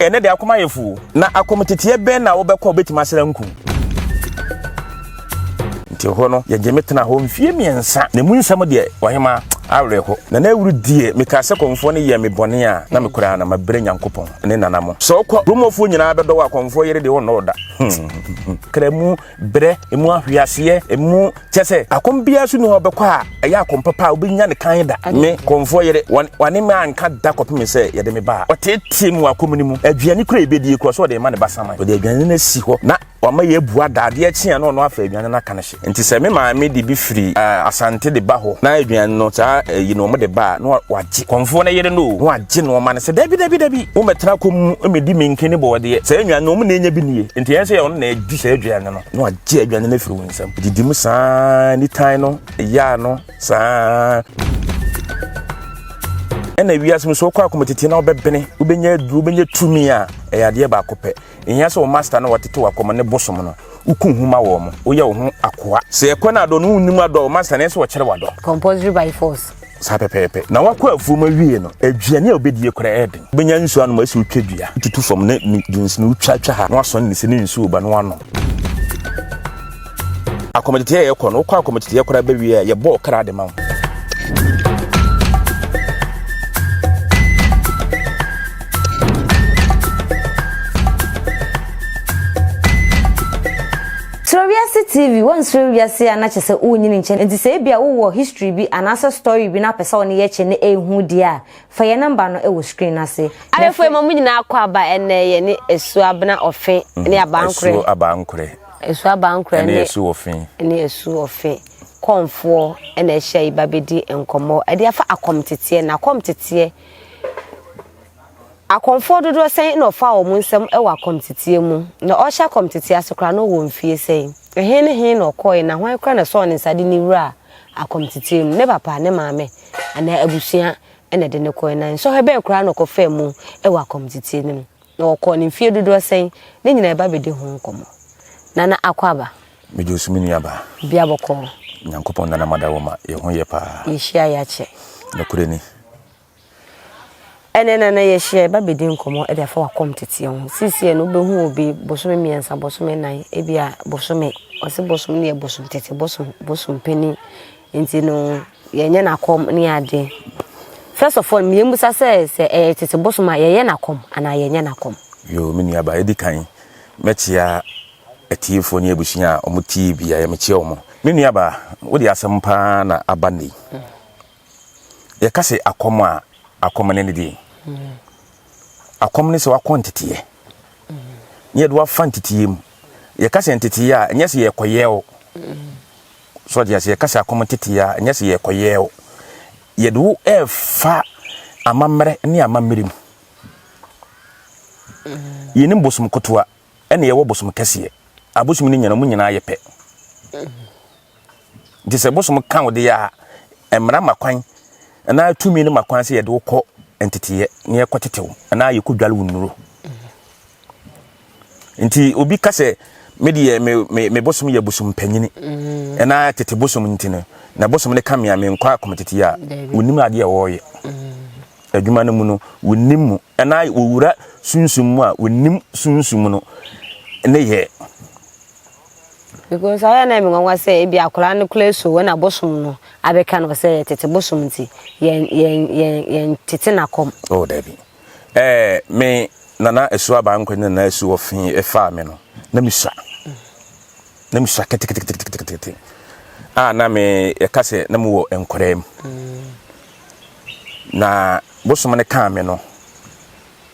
Ɛnnɛ deɛ akɔm ayɛ fo o. Na akɔmteteɛ bɛn na wobɛkɔ a wobɛtumi asra nku? Nti ɛhɔ no, yɛgye me tenaa hɔ mfeɛ mmiɛnsa. Na emu nsɛm deɛ, ɔhemaa, awerɛho. Nana Awuru deɛ, mekaa sɛ kɔmfoɔ no yɛɛ me bɔne a, na me koraa na mabrɛ Nyankopɔn ne Nana mo. Sɛ wokɔ, kurom hɔfoɔ nyinaa bɛdɔ wo a, kɔmfoɔ yere deɛ wɔnnɔ wo da. Hmm. Kra mu brɛ, emu ahweaseɛ, emu kyɛ sɛ akɔm biara so ni hɔ bɛkɔ a ɛyɛ akɔm papa a wobɛnya ne kan da. Me kɔmfoɔ yere, wɔne me anka da kɔpem sɛ yɛde me baa. Ɔteetee mu akɔm no mu. Aduane kura yɛbɛdie kura sɛ ɔde ma ne ba saman. Ɔde aduane no asi hɔ na wama yɛabu ada. Adeɛ kye a na ɔno afa aduane no aka no hye. Nti sɛ me maame de bi firi Asante de ba hɔ na aduane no saa ayi no wɔde ba a na wagye kɔmfoɔ no yere no o na wagye nnoɔma no sɛ dabi dabi dabi wommɛtena kɔm mu mmɛdi menke ne bɔɔdeɛ saa aduane no wɔn na ɛnya bi nie nti yɛn nso yɛ ɔno na ɛdi saa aduane no na wagye aduane no afiri wo nsam didi mu saa nitan no yaa no saa ɛna wiase mu so wokɔ akɔmɔtete na wobɛbene wobɛnya aduro wobɛnya tumi a ɛyɛ adeɛ baako pɛ Ehia sɛ wo master no a ɔtete w'akɔm ne bosom no, woku ho ma wɔn. Woyɛ wo ho akoa. Sɛ ɛkɔ no adɔ no, wonnim adɔ, wo master no ɛsɛ sɛ ɔkyerɛ wo adɔ. Compulsory by force. Saa pɛpɛɛpɛ. Na woakɔ afuom awie no, aduane a wobɛdie koraa ɛyɛ den. Wobɛnya nsuo anom a, ɛsɛ wotwa dua, wotutu fam na ne dunsini wotwa twa ha na woasɔne ne sɛ ne nsuo reba na woanom. Akɔmteteɛ a yɛkɔ no, wokɔ akɔmteteɛ koraa bɛwie a, yɛbɔ ɔkra de ma wo. Suro Wiase TV, Woansuro wiase a na kyerɛ sɛ wonyini nkyɛ nti sɛ ebia wowɔ history bi anaasɛ story bi na wopɛ sɛ wo ne yɛkyɛ na ɛhu deɛ a, fa yɛn number no wɔ screen no ase na Ayɛfo yi ma mo nyinaa kɔ aba ɛnɛ yɛ ne Asuo Abena Ɔfe ne Abankorɛ. Asuo Abankorɛ. Asuo Abankorɛ ne Asuo Ɔfe. Ne Asuo Ɔfe kɔmfoɔ na ahyia yi ba bɛdi nkɔmmɔ ɛde afa akɔmteteɛ na akɔmteteɛ Akɔmfoɔ dodoɔ sɛn na ɔfaa wɔn nsam wɔ akɔmteteɛ mu? Na ɔrehyɛ akɔmteteɛ ase koraa na ɔwɔ mfie sɛn? Ɛhe ne he na ɔkɔeɛ na hwan koraa na ɛsɔɔ ne nsa de no wuraa akɔmteteɛ mu? Ne papa, ne maame, anaa abusua na ɛde no kɔeɛ? Na nsɔhwɛ bɛn koraa na ɔkɔfaa mu wɔ akɔmteteɛ no mu? Na ɔkɔɔ no mfie dodoɔ sɛn? Ne nyinaa yɛba bɛdi ho nkɔmmɔ. Nana Akwaaba. Megye wo so me nuabaa. Bia bɔkɔɔ. Nyankopɔn nana mada wo ma yɛ ho yɛ paa. Yɛhyia yɛakyɛ. Nokorɛ ni. Ɛnɛ na na yɛahyia yɛba bɛdi nkɔmmɔ de afa w'akɔm teteɛ ho. Seesei no wobɛhu obi bosome mmiɛnsa, bosome nnan, ebia bosome, ɔse bosom no yɛ bosom tete, bosom, bosom panin, nti no yɛnyɛ no akɔm ne adeɛ. First of all, yɛmmisa sɛ sɛ ɛyɛ tete bosom a yɛyɛ no akɔm anaa yɛnyɛ no akɔm? Yoo, me nuabaa, ɛdi kan mɛkyea atiefoɔ ne abusua a wɔtie biara, mekyea wɔn. Me nuabaa, wode asɛm paa na aba nnɛ yi. Yɛka sɛ akɔm a, akɔm no ne deɛ? Akɔm ne sɛ wakɔ nteteɛ. Ne yɛde wafa nteteɛ mu. Yɛka sɛ nteteɛ a, ɛnyɛ sɛ yɛkɔyɛ o. So ɔde ase yɛka sɛ akɔm nteteɛ a, ɛnyɛ sɛ yɛkɔyɛ o. Yɛde wo ɛrefa amammerɛ ne amammerɛ mu. Yɛnim bosom kotoa ɛna yɛwɔ bosom kɛseɛ. Abosom no nyina, wɔn nyinaa yɛ pɛ. Nti sɛ bosom ka wo deɛ a, mmara ma kwan anaa tumi no ma kwan sɛ yɛde wo kɔ nteteeɛ na yɛkɔtete wo anaa yɛkɔdwale wo nnuro. Nti obi ka sɛ me deɛ me, me, me bosom yɛ bosom panyini mm. ɛna tete bosom nti no na bosom no ka me a menkɔ akɔmteteeɛ a wɔnim adeɛ a wɔreyɛ mm. adwuma no mu no wɔnim mu ɛna wɔwura sunsum mu a wɔnim sunsum no ne yɛ Because ayɛ na ɛyɛ me nwanwa sɛ ebi akwadaa no koraa so ɛna bosom no abɛka no sɛ yɛ tete bosom nti yɛn yɛn yɛn yɛn tete na kɔm. Oh dabi. Ɛɛ me nana esu abankɔ ne nana esu ɔfe ɛfaa me no na me sua. Na me sua keteketeketekete. A na me yɛka sɛ na me wɔ nkwadaa mu. Na bosom no kaa me no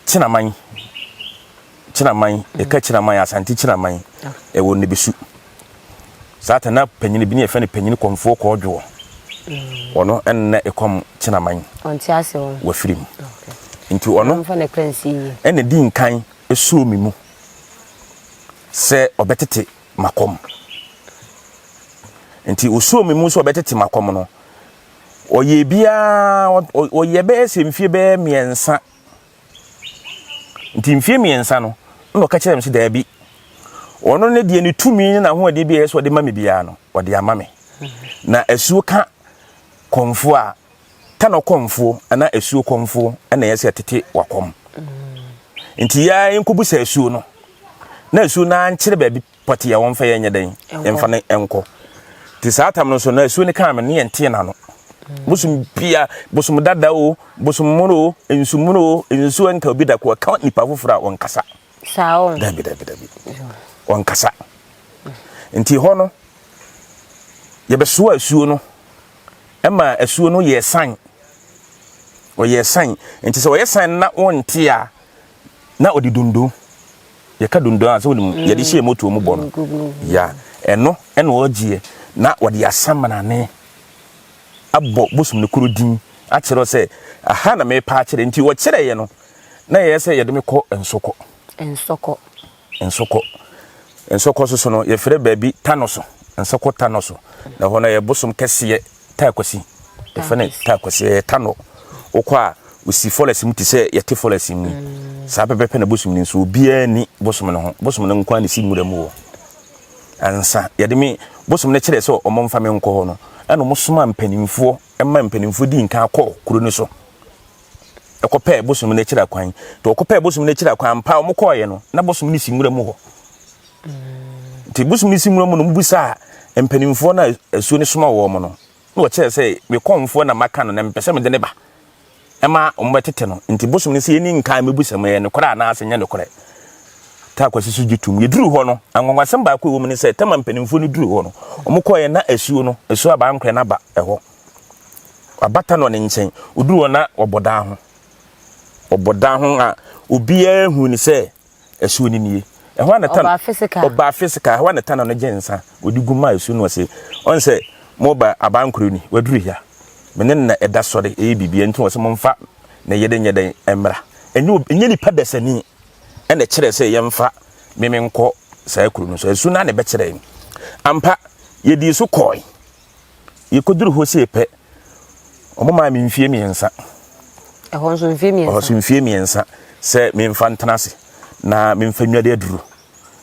kyenaman Kyinaman, yɛka Kyinaman, Asante Kyinaman, ɛwɔ Nebesu. Saa ta na panyin bi ne yɛfrɛ no panyin kɔmfoɔ kɔɔdwoɔ. Mm. Ɔno ɛnna ɛkɔm Kyinaman. Ɔnte ase wɔn. Wafiri mu. Nti ɔno ɛna di nkan esuo mi mu sɛ ɔbɛtete makɔm. Nti osuo mi mu sɛ ɔbɛtete makɔm no, ɔyɛ biara ɔyɛ bɛyɛ sɛ mfie bɛyɛ mmiɛnsa Nti mfeɛ mmiɛnsa no, ɛna ɔka kyerɛɛ me sɛ daabi, ɔno ne deɛ ne tumi ne n'ahoɔden bi a ɛyɛ sɛ ɔde ma me biara no, ɔde ama me. Na asuo ka kɔmfoɔ a, tanɔ kɔmfoɔ anaa asuo kɔmfoɔ ɛna ɛyɛ sɛ ɛtete wakɔm. Nti yɛa yɛnkɔbusa asuo no na asuo no ankyerɛ baabi pɔtee a wɔmfa yɛn nyɛ dɛn yɛmfa no nkɔ. Nti saa tam no nso na asuo no kaa me ne yɛntee n'ano. Bosom bia, bosom dada o, bosom mono o, nsu mono o, nsuo nka obi da ko ɛka nipa foforɔ a wɔnkasa. Saa o. Dabi dabi dabi. Wɔnkasa. Nti hɔ no yɛbɛsoa asuo no ɛma asuo no yɛ san. Ɔyɛ san. Nti sɛ ɔyɛ san na wɔnte a na ɔde dondo. Yɛka dondo a sɛ wonim mm. yɛde hyɛ moto mu bɔ no. Mm. Ya ɛno ɛna ɔgyeɛ na wɔde asamanane abɔ bosom no koro din akyerɛ sɛ aha na mepa akyerɛ nti wɔkyerɛeɛ no na yɛyɛ sɛ yɛde me kɔ nsɔkɔ. Nsɔkɔ. Nsɔkɔ. Nsɔkɔ soso no yɛfrɛ baabi Tanoso. Nsɔkɔ Tanoso. Na hɔ no yɛ bosom kɛseɛ Taakwasi. Yɛfrɛ no Taakwasi ɛyɛ Tano. Wokɔ a wosi forest mu te sɛ yɛte forest mu. Mm. Saa pɛpɛpɛ na bosom no nso obiara ni bosom no ho. Bosom no nko ara na esi nwura mu wɔ. Ansa yɛde me bosom no kyerɛ sɛ ɔmo mfa me nkɔ hɔ no ɛna ɔmo soma mpanimfoɔ ɛma mpanimfoɔ di nkan kɔ kuro no so. Ɛkɔpɛɛ bosom no akyiri akwan. Nti wɔkɔpɛɛ bosom no akyiri akwan ampa a wɔkɔɔeɛ no, na bosom no si nwura mu hɔ. Nti bosom no si nwura mu no, wɔbisaa mpanimfoɔ no a asuo no soma wɔn no, na wɔkyerɛ sɛ me kɔmfoɔ na maka no na mepɛ sɛ mede ne ba ɛma wɔbɛtete no. Nti bosom no sɛ yɛni nkan mɛbu mu ɛyɛ nokorɛ anaasɛ nyɛ nokorɛ. Taa Kwasi so gye tom. Yɛduru hɔ no, anwanwasɛm baako a ɛwɔ mu ne sɛ, tama mpanimfoɔ no duru hɔ no, wɔkɔɔeɛ na asuo no, asuo abankorɛ no aba ɛhɔ. Wabata no ne nkyɛn. Ɔduru hɔ na ɔbɔ dan ho. Ɔbɔ dan ho a obiara hu ne sɛ asuo no nie. Ɛhɔ a na tan Ɔbaa physical. Ɔbaa physical. Ɛhɔ a na tana no gye nsa. Ɔde gu maa asuo no ɔse ɔn sɛ moba abankoro ni waduru ha. Me ne no na ɛda sɔre ɛyɛ biribiara nti ɔse momfa ne yere nyɛ dɛn mmra. Ɛnyɛ ɛnyɛ nipa dasani ɛna ɛkyerɛ sɛ yɛmfa me menkɔ saa kuro no so. Asuo no a na ɛbɛkyerɛ. Ampa yɛdii so kɔe. Yɛkɔduru hɔ sei pɛ, wɔmaa me mfie mmiɛnsa. Ɛhɔ nso mfie mmiɛnsa? Ɛhɔ nso mfie mmiɛnsa sɛ memfa ntena ase na memfa nnwade aduro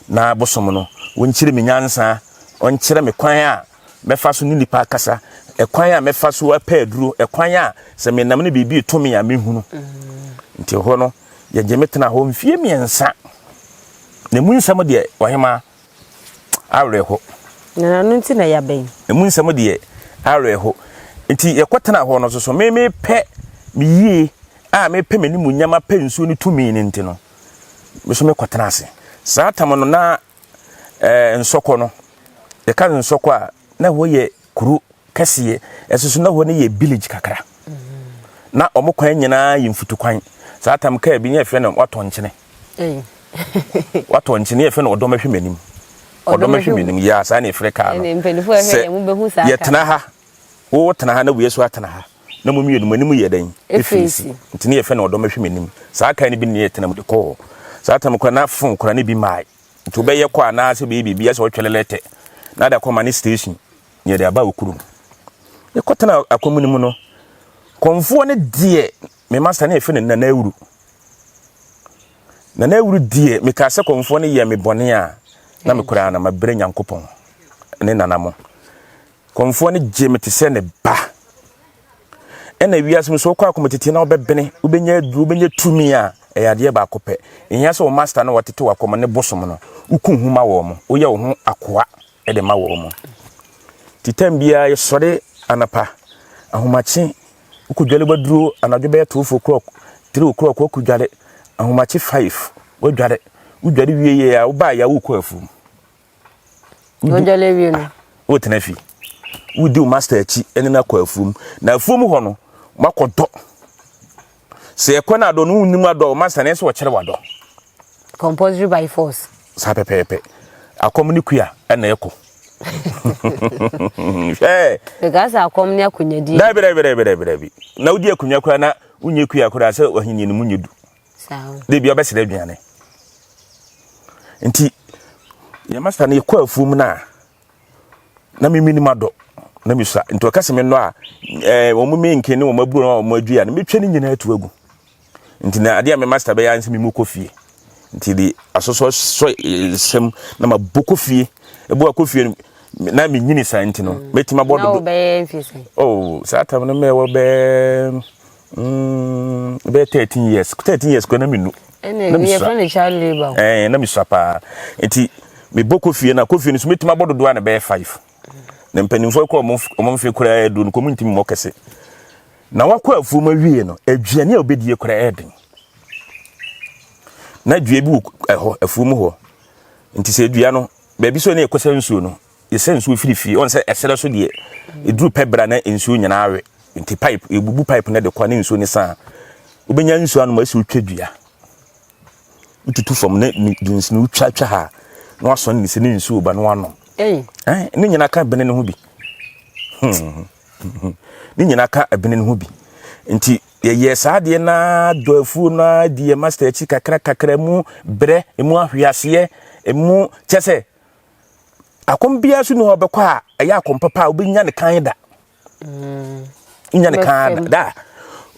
na bosom no wɔnkyerɛ me nyansa, wɔnkyerɛ me kwan a mɛfa so ne nipa akasa, ɛkwan a mɛfa so apɛ aduro, ɛkwan a sɛ menam ne biribi reto me a mehunu. Mm. Nti ɛhɔ no yɛgye me tena hɔ mfie mmiɛnsa. Na emu nsɛm deɛ ɔhemaa awerɛho. Na ɛno nti na yɛabɛn. Emu nsɛm deɛ awerɛho. Nti yɛkɔtena hɔ no nso so me mepɛ me yie a mepɛ m'animuonyam apɛ nsuo no tumi no nti no me so mekɔtena ase. Saa tam no na ɛɛ nsɔkɔ no yɛka nsɔkɔ a na ɛhɔ yɛ kuro kɛseɛ ɛso so na hɔ no yɛ village kakra na wɔn kwan nyinaa yɛ mfutukwan saa tam kaa bi ne yɛfrɛ no watɔ nkyene watɔ nkyene yɛfrɛ no ɔdɔm ahwɛ m'anim ɔdɔm ahwɛ m'anim yɛ saa na yɛfrɛ kaa no sɛ yɛtena ha wo tena ha na wei so atena ha na mo mmienu mo anim yɛ dɛn efeesi nti ne yɛfrɛ no ɔdɔm ahwɛ m'anim saa kaa no bi ne yɛtena mu de kɔɔ saa tam kora na fon kora ne bi maae nti wobɛyɛ kɔ anaasɛ bɛyɛ biribi asɛ wɔtwɛlɛ lɛtɛ na de akɔma ne station na yɛde aba wo kurom. Yɛkɔtena akwamu no mu no, kɔmfoɔ no deɛ me masta ne yɛfrɛ no Nana Awuru. Nana Awuru deɛ mekaa sɛ kɔmfoɔ no yɛ me bɔne a na me koraa na mabrɛ Nyankopɔn ne nana mo. Kɔmfoɔ no gye me te sɛ ne ba. Ɛna wiase mu sɛ wokɔ akɔmɔtete na wobɛbene, wobɛnya aduro, wobɛnya tumi a, ɛyɛ adeɛ baako pɛ. Ɛhia sɛ wo masta no wɔtete wakɔmɔ ne bosom no, woku ho ma wɔn mo, woyɛ wo ho akoa de ma wɔn mo. Nti tam biara yɛsɔre anapa, ahomakye, wokɔdwale waduro anadwo bɛyɛ 2 o'clock, 3 o'clock wakɔdwale, ahomakye 5 wadware, wodware wie yɛ a wobaa yɛ a wokɔ afuom. Wodwale wie no. Wotena fi. Wodi wo master akyi ne no akɔ afuom. Na afuom hɔ no, moakɔdɔ. Sɛ ɛkɔ no adɔ no wonnim adɔ, wo master no ɛsɛ ɔkyerɛ wadɔ. Compulsory by force. Saa pɛpɛɛpɛ. Akɔm ne kua ɛna ɛkɔ. Hwɛ. Because akɔm ne akonnwadie. Dabi dabi dabi dabi dabi. Na wodi akonnwa koraa na wonyɛ kua koraa sɛ ahenni no mu nyɛ du. Dabi ɔbɛsrɛ aduane. Nti yɛn master no yɛkɔ afuom no a na me menim adɔ na mesua nti ɔka sɛ menɔ a ɛɛ wɔn menke ne wɔn aburo a wɔn adua no metwa ne nyinaa atu agu nti na adeɛ a me master bɛyɛ ansɛ me mu kɔ fie nti de asosɔ sɔ nsɛm na ma bɔ kɔ fie ebu akɔ fie no na me nyini saa nti no mɛtumi abɔ dodo na wobɛyɛ mfie sɛn oh saa tam no mɛwɔ bɛɛ mm bɛyɛ 13 years 13 years kɔ na menu. Ɛna yɛfrɛ no child labour. Ɛɛ na mesua paa. Nti mebɔ kofie na kofie no so mɛtumi abɔ dodoɔ a na ɛbɛyɛ 5. Na mpanimfoɔ kɔ ɔmo mfe koraa aduro no kɔm ntumi mmɔ kɛse. Na wakɔ afuom awie no, aduane a wobɛdie koraa ɛyɛ den. Na dua bi wɔ ɛhɔ afuom hɔ. Nti sɛ dua no baabi so ne yɛkɔsɛ nsuo no, yɛsɛ nsuo firi fie. Ɔn sɛ ɛserɛ so deɛ ɛduru pɛ bra na nsuo nyinaa awe. Nti pipe yɛbubu pipe no de kɔ ne nsuo no saa. Wobɛnya nsuo anom ɛsɛ wotwa dua. Wotutu fam na dunsi no wotwa twa ha na wasɔn ne sɛ ne nsuo ba na wanom. Ei. Eh, ne nyinaa ka bene no ho bi. Ne nyinaa ka bene no ho bi. Nti yɛyɛ saa adeɛ na dɔ afuo no ara di yɛ master akyi kakra kakra mu brɛ emu ahweaseɛ emu kyɛ sɛ akɔm biara so ni hɔ bɛkɔ a ɛyɛ akɔm papa a wobɛnya ne kan da. Nya ne kan da.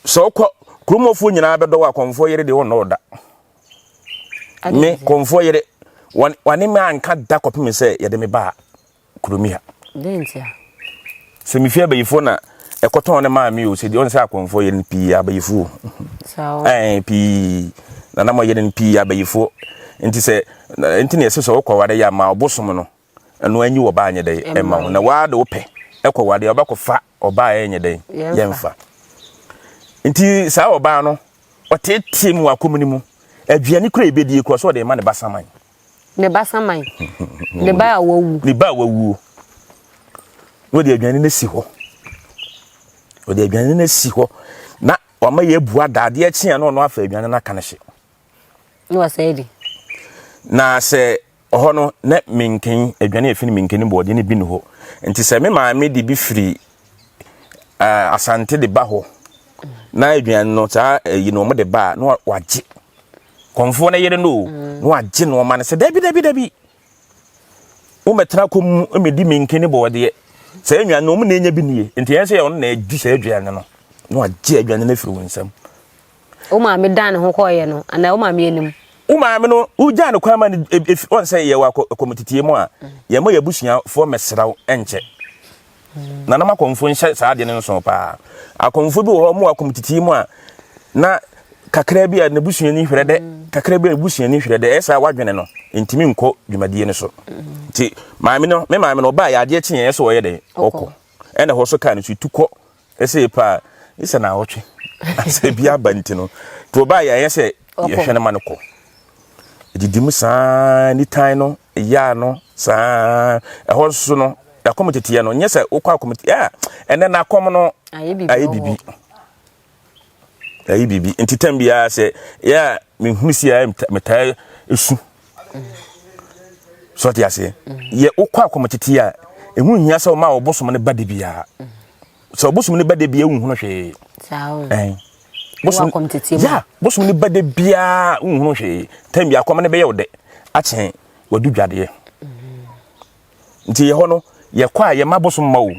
Sɛ wokɔ kuromɔfoɔ nyinaa bɛdɔ wɔ akɔmfoɔ yere deɛ wɔnnɔ da. Me kɔmfoɔ yere wɔne me anka da kɔpem sɛ yɛde me baa kurom ha. Sɛ mefie abayifoɔ na ɛkɔtɔn ne maa me o sɛ deɛ ɔne sɛ akɔmfoɔ yere no pii abayifoɔ. Ɛɛ pii na na mo yere no pii abayifoɔ. Nti sɛ nti na yɛsɛ sɛ wokɔ ware yɛ ama ɔbosom no ɛno anyi wɔ baa nyɛ dɛ ɛma wo na waa de wopɛ ɛkɔ ware a wobɛkɔfa ɔbaa ɛnyɛ dɛ yɛmfa nti saa ɔbaa no ɔteetee mu akɔm no mu aduane kura ebedie kura so ɔde ma ne ba saman ne ba saman ne ba a wawu ne ba a wawuo na ɔde aduane no asi hɔ ɔde aduane no asi hɔ na wama yɛ abua da adeɛ kye a na ɔno afa aduane no aka no hye na wasɛe di na sɛ Ɔhɔ no, na menken, aduane a ɛfiri menken ne bɔɔdeɛ no bi nni hɔ. Nti sɛ me maame de bi firi uh, Asante de ba hɔ, na aduane no saa ayi no wɔn de ba a, na wagye. Kɔnfoɔ no yere no o, mm. na wagye nneɛma no sɛ dabi dabi dabi. Womɛtena kɔm mu mmɛdi menken ne bɔɔdeɛ. Saa aduane no wɔn na enya bi nie. Nti yɛn sɛ ɔno na adi saa aduane no, na wagye aduane no afiri wɔn nsam. Wo maame dan ne ho kɔeɛ no anaa wo maame anim? Wo maame no, wogyaa no kwan ma no efi wɔn sɛ yɛwɔ akɔmtitie mu a, yɛma yɛn abusuafoɔ mmɛsra wo nkyɛ. Nanom akɔmfo nhyɛ saa adeɛ no nso paa. Akɔmfo bi wɔ hɔ, wɔn wɔ akɔmtitie mu a, na kakra bi a n'abusuani hwerɛ dɛ, kakra bi a n'abusuani hwerɛ dɛ, ɛyɛ saa wadwene no, ntumi nkɔ dwumadie no so. Nti maame no, me maame no, ɔbaa yɛ adeɛ kyeeɛ sɛ ɔyɛ dɛn, ɔkɔ. Ɛna ɛhɔ so kaa no so tu kɔ Ɛsɛ yɛ paa sɛ naawɔtwe sɛ bi aba nti no nti ɔbaa yɛ ayɛ sɛ yɛhwɛ no ma no kɔ ɛdidi mu saa nitan no yaa no saa ɛhɔ nso no akɔm teteɛ no nyɛ sɛ wokɔ akɔm teteɛ a ɛnɛ na akɔm no ayɛ biribi ayɛ biribi nti tam biara sɛ yɛ a mehunu si a metaa su so ɔte aseɛ yɛ wokɔ akɔm teteɛ a ɛho hia sɛ ɔma ɔbosom no ba de biara sɛ ɔbosom no ba da biara wonhunu hwee ɛn bosom ya bosom no ba da biara wonhunu hwee tam bi akɔm no bɛyɛ wo dɛ akyɛn wadu dwadeɛ mm. nti yɛ hɔ no yɛkɔ a yɛma bosom ma o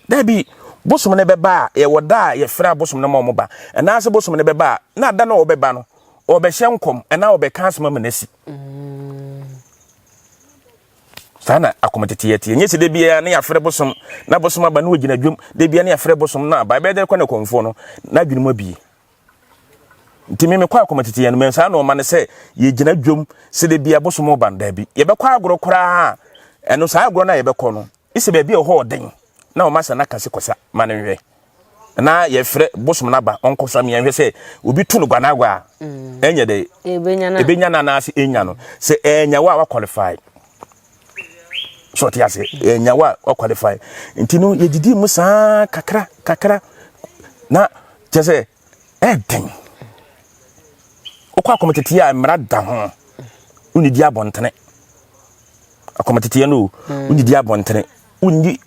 dabi bosom no bɛba a yɛwɔ da a yɛfrɛ abosom no ma ɔmo ba ɛnaase bosom no bɛba a na ada na ɔbɛba no ɔbɛhyɛ nkɔm ɛna ɔbɛka asɛm ama no asi mm. Saa na akɔmteteɛ teɛ. Nyɛ sɛ da biara ne yɛafrɛ bosom na bosom aba na wɔgyina dwam. Da biara ne yɛafrɛ bosom na aba. Ɛbɛyɛ dɛ kɔ ne kɔmfoɔ no n'adwene mu abie. Nti me mekɔ akɔmteteɛ no saa na ɔma no sɛ yɛgyina dwam sɛ da biara bosom ɔba no daabi. Yɛbɛkɔ agorɔ koraa ɛno saa agorɔ no a yɛbɛkɔ no sɛ baabi a ɛhɔ ɔden na ɔma sɛ n'aka se kɔsa ma no nhwɛ. na yɛfrɛ bosom no aba ɔnkɔ so amea nhwɛ sɛ obi to no guanagua a mm. ɛnyɛ dɛ ɛbɛnya no anaasɛ ɛnya no sɛ ɛnya wo a waqualify so ɔte ase ɛnya wo a waqualify nti no yɛdidi mu saa kakra kakra na kyɛ sɛ ɛden wokɔ akɔmteteɛ a mmara da ho wonnidi abɔntene akɔmteteɛ no o mm. wonnidi abɔntene wonni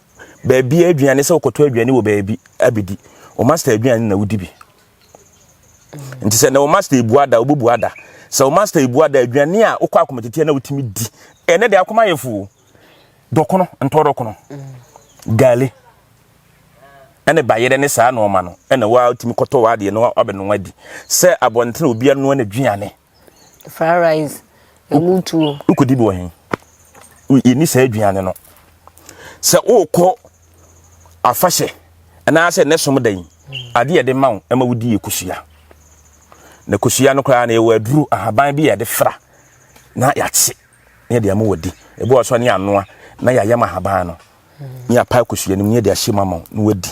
baabi aduane sɛ wokɔtɔ aduane wɔ baabi abɛdi wo master aduane na wodi bi nti sɛ na wo master ebu ada wobɛbu ada sɛ wo master ebu ada aduane a wokɔ akɔmteteɛ na wotumi di ɛnɛ de akɔma yɛ fuo dɔkono ntɔdɔkono gale ɛne bayerɛ ne saa nneɛma no ɛna woatumi kɔtɔ w'adeɛ na wabɛnoa di sɛ abɔntene obiara noa n'aduane Fried rice, emu tuo. Wokɔdi bi wɔ he? Yɛnni saa aduane no. Sɛ wokɔ afahyɛ anaasɛ ne som da yi, adeɛ yɛde ma wo ma wodi yɛ kosua. Na kosua no koraa no yɛwɔ aduru ahaban bi a yɛde fra na yɛakye na yɛde ama wadi. Ebi wɔ so ne anoa na yɛayam ahaban no ne yɛapa kosua no mu na yɛde ahyɛ mu ama wo na wadi.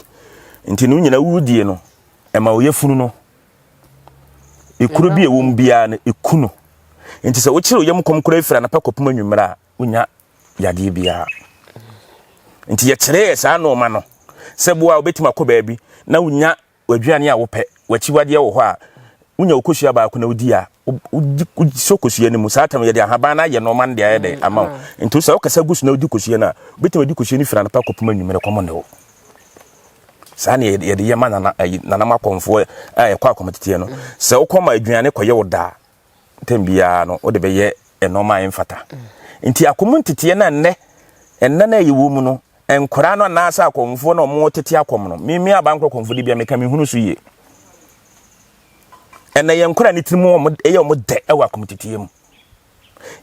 Nti no nyina wodie no ɛma wo yafunu no ekuro bi a ɛwɔ mu biara no eku no. Nti sɛ wokyere wo yam kɔm koraa firi anapa kɔpem anwummerɛ a wonya yadeɛ biara. Nti yɛkyerɛɛ saa nnoɔma no sɛ boa a wobɛtumi akɔ baabi na wonya w'aduane a wopɛ, w'akyiwadeɛ wɔ hɔ a, wonya wo kosua baako na wodi a, wosɔ kosua no mu. Saa tam yɛde ahaban no ayɛ nnoɔma no de ayɛ dɛ ama wo. Mm. Nti sɛ wokasa gu so na wodi kosua no a, wobɛtumi adi kosua no firi anɔpa kɔpem anwummerɛ kɔm ne wo. Saa ne yɛde yɛ ma nana ayi nanam akɔmfoɔ a yɛkɔ akɔmteteɛ no. Mm. Sɛ wokɔ ma aduane kɔyɛ wo daa, tɛm biara no wode bɛyɛ nnoɔma a ɛmfata. Nti akɔm nteteɛ no a nnɛ ɛnna no a yɛwɔ mu no, nkwadaa no anaasɛ akɔmfoɔ no a wɔtete akɔm no, me me abankorɔ kɔmfoɔ de bia meka mehunu so yie. Ɛnna yɛn nkwadaa no tirim wɔn ɛyɛ wɔn dɛ ɛwɔ akɔm teteɛ mu.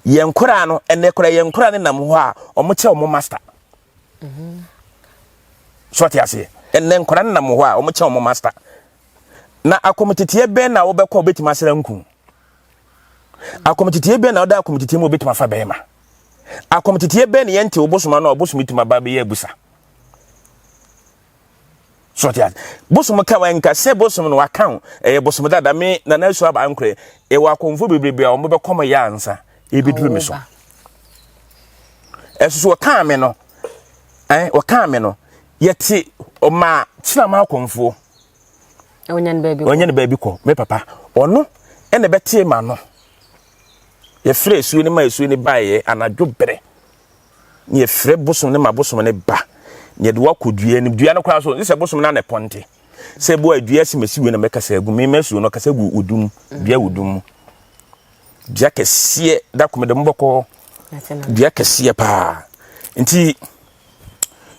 Yɛn nkwadaa no ɛnɛ koraa yɛn nkwadaa no nam hɔ a wɔn kyɛ wɔn master. So ɔte aseɛ. Ɛnɛ nkwadaa no nam hɔ a wɔn kyɛ wɔn master. Na akɔmteteɛ bɛn na wobɛkɔ a wobɛtumi asra nku? Akɔmteteɛ bɛn na woda akɔmteteɛ mu wobɛtumi afa bɛrima? Akɔmteteɛ bɛn na yɛnte wo bosom ano a bosom tumi aba bɛyɛ abusa? So ɔte ase. Bosom ka wa nka sɛ bosom no waka wo ɛyɛ bosom dada me nana asu aba ankorɛ ɛwɔ akɔmfo bebrebe a wɔn bɛkɔm yɛ ansa ebeduru me so. Ɛso so wɔkaa me no ɛn wɔkaa me no yɛte ɔmaa kyerɛma akɔmfoɔ Ɔnya no baabi kɔ. Ɔnya no baabi kɔ. Me papa, ɔno ɛna ɛbɛtee ma no. Yɛfrɛ asuo no ma asuo no baeɛ anadwo berɛ. Ne yɛfrɛ bosom no ma bosom no ba. Ne yɛde wakɔ dua no. Dua no koraa so, ne sɛ bosom no ana ɛpɔnte. Sɛ boa dua si masi wei na mɛkasa agu. Me masuo no kasa gu odum. Dua wɔ dum mu. Dua kɛseɛ da kɔmɛdɛ mu bɔkɔɔ. Dua kɛseɛ paa. Nti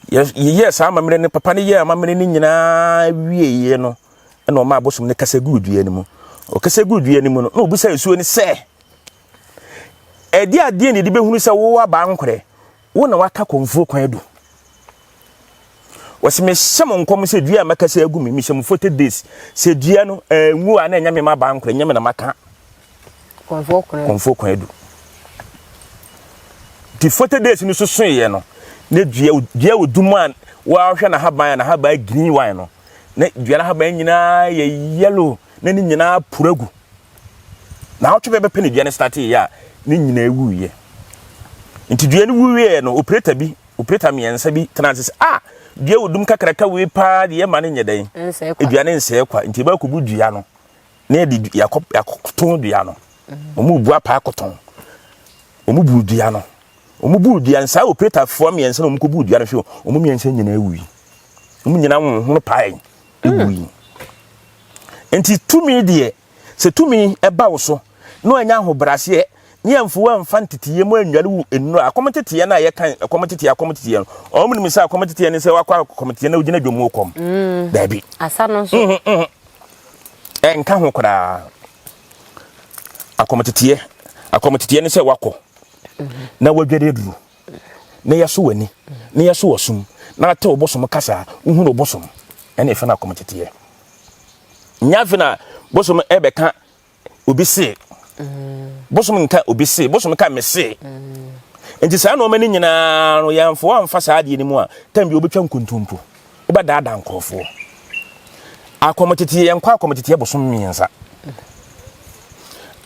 yɛyɛɛ saa amammerɛ no papa no yɛɛ amammerɛ no nyinaa wieeɛ no ɛna ɔma abosom no kasa guu dua no mu ɔkasa guu dua no mu no na ɔbisa nsuo no sɛ ɛde adeɛ na yɛde bɛhunu sɛ wowɔ abaa nkorɛ wo na waka kɔmfuo kwan adu wɔsi mehyɛ mo nkɔm sɛ dua a mɛkasa agu me mehyɛ mo 40 days sɛ dua no ɛnwu a na ɛnyɛ me ma abaa nkorɛ nyɛ me na maka Kɔmfoɔ kwan adu. Nti 40 days no so soeɛ no, na dua dua wɔ dum a wɔahwɛ n'ahaban a n'ahaban green wine no, na dua n'ahaban nyinaa yɛ yellow na ne nyinaa pura gu. Na awɔtwe bɛbɛpɛ ne dua no startee yɛ a ne nyinaa wuiɛ. Nti dua no wuiɛ no, operator bi, operator mmiɛnsa bi tena ase sɛ, ah, dua wɔ dum kakraka wei paa deɛ ɛma no nyɛ dɛn? Dua no nsɛe kwa. Nti ɛbɛkɔbu dua no. na yɛde yɛakɔ yɛakɔtɔn dua no wɔn bu apa akɔtɔn wɔn bu dua no wɔn bu dua no saa operatorfoɔ mmiɛnsa na wɔn kɔ bu dua no hwɛ wɔn mmiɛnsa nyinaa wui wɔn nyinaa wɔn ho pae wui nti tumi deɛ sɛ tumi ɛba wo so na wɔanya ahobrɛaseɛ ne yɛmfo wɔmfa nteteyɛ mu anwale wo nnuro akɔm teteɛ no a yɛka akɔm teteɛ akɔm teteɛ no wɔn nim sɛ akɔm teteɛ ne sɛ wakɔ akɔm teteɛ na wogyina dwom kɔm mm. daabi asa no nso mm, mm, Ɛnka ho koraa. Akɔmteteɛ, akɔmteteɛ ne sɛ wakɔ na wadware aduru na yɛso w'ani na yɛso w'asum na ate wo bosom kasa wohunu wo bosom ɛne ɛfɛ no akɔmteteɛ. Nyɛ afe na bosom ɛbɛka obi se bosom nka obi se bosom ka me se nti saa nneɛma no nyinaa no yɛmfo amfa saa adeɛ no mu a tam bi wobɛtwa nkontompo wobɛdaadaa nkurɔfoɔ akɔmteteɛ yɛnkɔ akɔmteteɛ bosom mmiɛnsa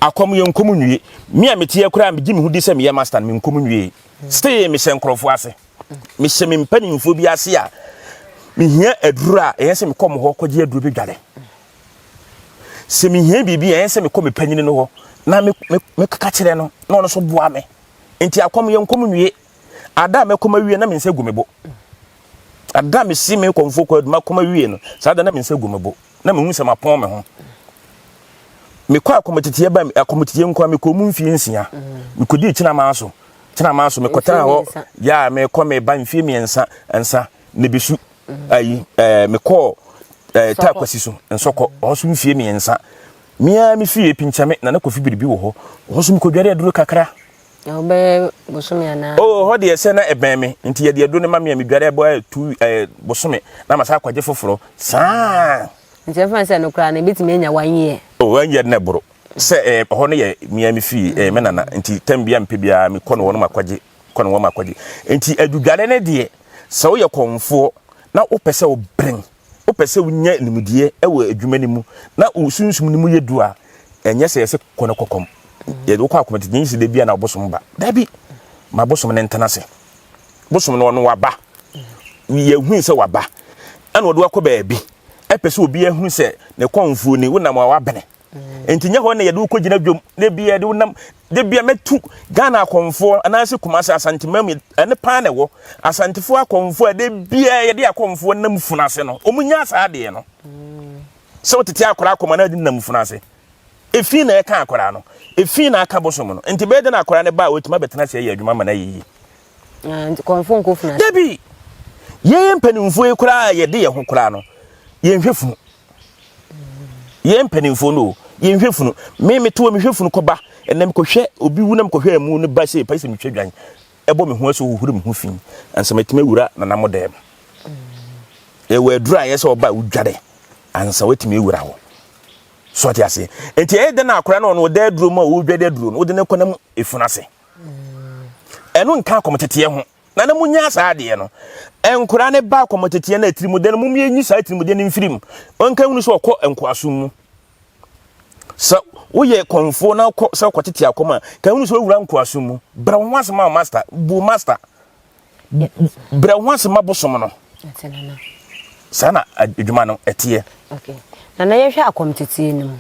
akɔm yɛ nkɔm nwie me a meteɛ koraa megye me ho di sɛ meyɛ master no menkɔm nwie stay mehyɛ nkurɔfoɔ ase mehyɛ me mpanimfoɔ bi ase a mehia aduro a ɛyɛ sɛ mekɔ mo hɔ kɔgye aduro bɛdware Sɛ mehia biribi a, ɛyɛ sɛ mekɔ me panyini no hɔ na mekaka kyerɛ no na ɔno nso boa me. Nti akɔm yɛ nkɔm nwie. Ada a mɛkɔm awie na me nsa gu me bo. Ada a mesi me kɔmfoɔ kɔ adwuma kɔm awie no, saa da na me nsa gu me bo. Na mehu sɛ mapɔn me ho. Mekɔ akɔmteteɛ ba akɔmteteɛ nko a mekɔ mu mfie nsia. Mekɔdii kyenamaa so. Kyenamaa so mekɔtena hɔ yɛ a mekɔ meba mfie mmiɛnsa nsa na besu. ayi ɛɛ mekɔɔ ɛɛ taa kwasi so nsɔkɔ ɔhɔ so mfie mmiɛnsa mmea me fie pinkyame na ne kofi biribi wɔ hɔ ɔhɔ so mekɔdware aduro kakra. Na wobɛyɛ bosome anaa? Oh, hɔ deɛ sɛ na ɛbɛn me nti yɛde aduro no ma me a medware ɛbɔ ɛɛ tu ɛɛ bosome na masa akɔgye foforɔ saa. Nti ɛmfa sɛ no koraa no ebɛtumi anya one year. Oh, one year na ɛboro. Sɛ ɛɛ hɔ no yɛ mia me fie, ɛyɛ me nana. Nti tɛm bia mpɛ biara mekɔ no hɔ no makɔgye, kɔ no hɔ makɔgye. Nti adwudware no deɛ, sɛ woyɛ kɔmfoɔ na wopɛ sɛ wobren, wopɛ sɛ wonya nimdeɛ wɔ adwuma no mu na wo sunsum no mu yɛ du a, ɛnyɛ sɛ yɛsɛ kɔ no kɔkɔm. Yɛde wokɔ akɔm nti nyɛ sɛ da bia na bosom ba. Dabi, ma bosom no ntena ase. Bosom no ɔno waba. Yɛhui sɛ waba. Ɛna ɔde wakɔ baabi. Ɛpɛ sɛ obi ahunu sɛ ne kɔmfoɔ ni, wonam a wabene. Nti nyɛ hɔ na yɛde wokɔ gyina dwom na bia yɛde wonam da bia mɛtu Ghana akɔmfoɔ anaasɛ Kumasi Asanteman mu ɛne paa na ɛwɔ Asantefoɔ akɔmfoɔ a da bia yɛde akɔmfoɔ nam funu ase no wɔn nya saa adeɛ no sɛ wotete akwadaa akɔm anaa de nam funu ase efi na ɛka akwadaa no efi na aka bosom no nti bɛyɛ dɛ na akwadaa no ba a wɔtumi abɛtena ase ayɛ adwuma ma no ayɛ yie. Kɔmfoɔ nkɔ funu ase. Dabi yɛn mpanimfoɔ yi koraa yɛde yɛn ho koraa no yɛnhwɛ funu. Yɛn mpanimfoɔ no o, yɛnhwɛ funu. Me mete hɔ mehwɛ funu kɔba, ɛnna mekɔhwɛ obi wu na mekɔhwɛ amu no ba sei, pɛ sɛ metwa dwan, ɛbɔ me ho asu hohoro me ho fi ansa matumi awura nana mo dɛm. Ɛwɔ aduru a ɛyɛ sɛ ɔba a wodware ansa watumi awura hɔ. So ɔte aseɛ. Nti ɛyɛ dɛn na akora no ɔno ɔda aduro mu a ɔredware aduro no, wode no kɔnam efunu ase. Ɛno nka akɔmteteɛ ho. Na na munya saa adeɛ no. Nkwadaa no ba akɔmɔteteɛ no atirimudeɛ no, mom yɛnyi saa atirimudeɛ no mfiri mu. Ɔnka hunu sɛ ɔkɔ nkoasom mu. Sɛ woyɛ kɔmfoɔ na wokɔ sɛ wokɔtete akɔm a, ka hunu sɛ wowura nkoasom mu. Brɛ wo ho ase ma wo master, bu master. Brɛ wo ho ase ma bosom no. Saa na adwuma no ɛteɛ. Okay. Na na yɛhwɛ akɔmteteɛ no mu.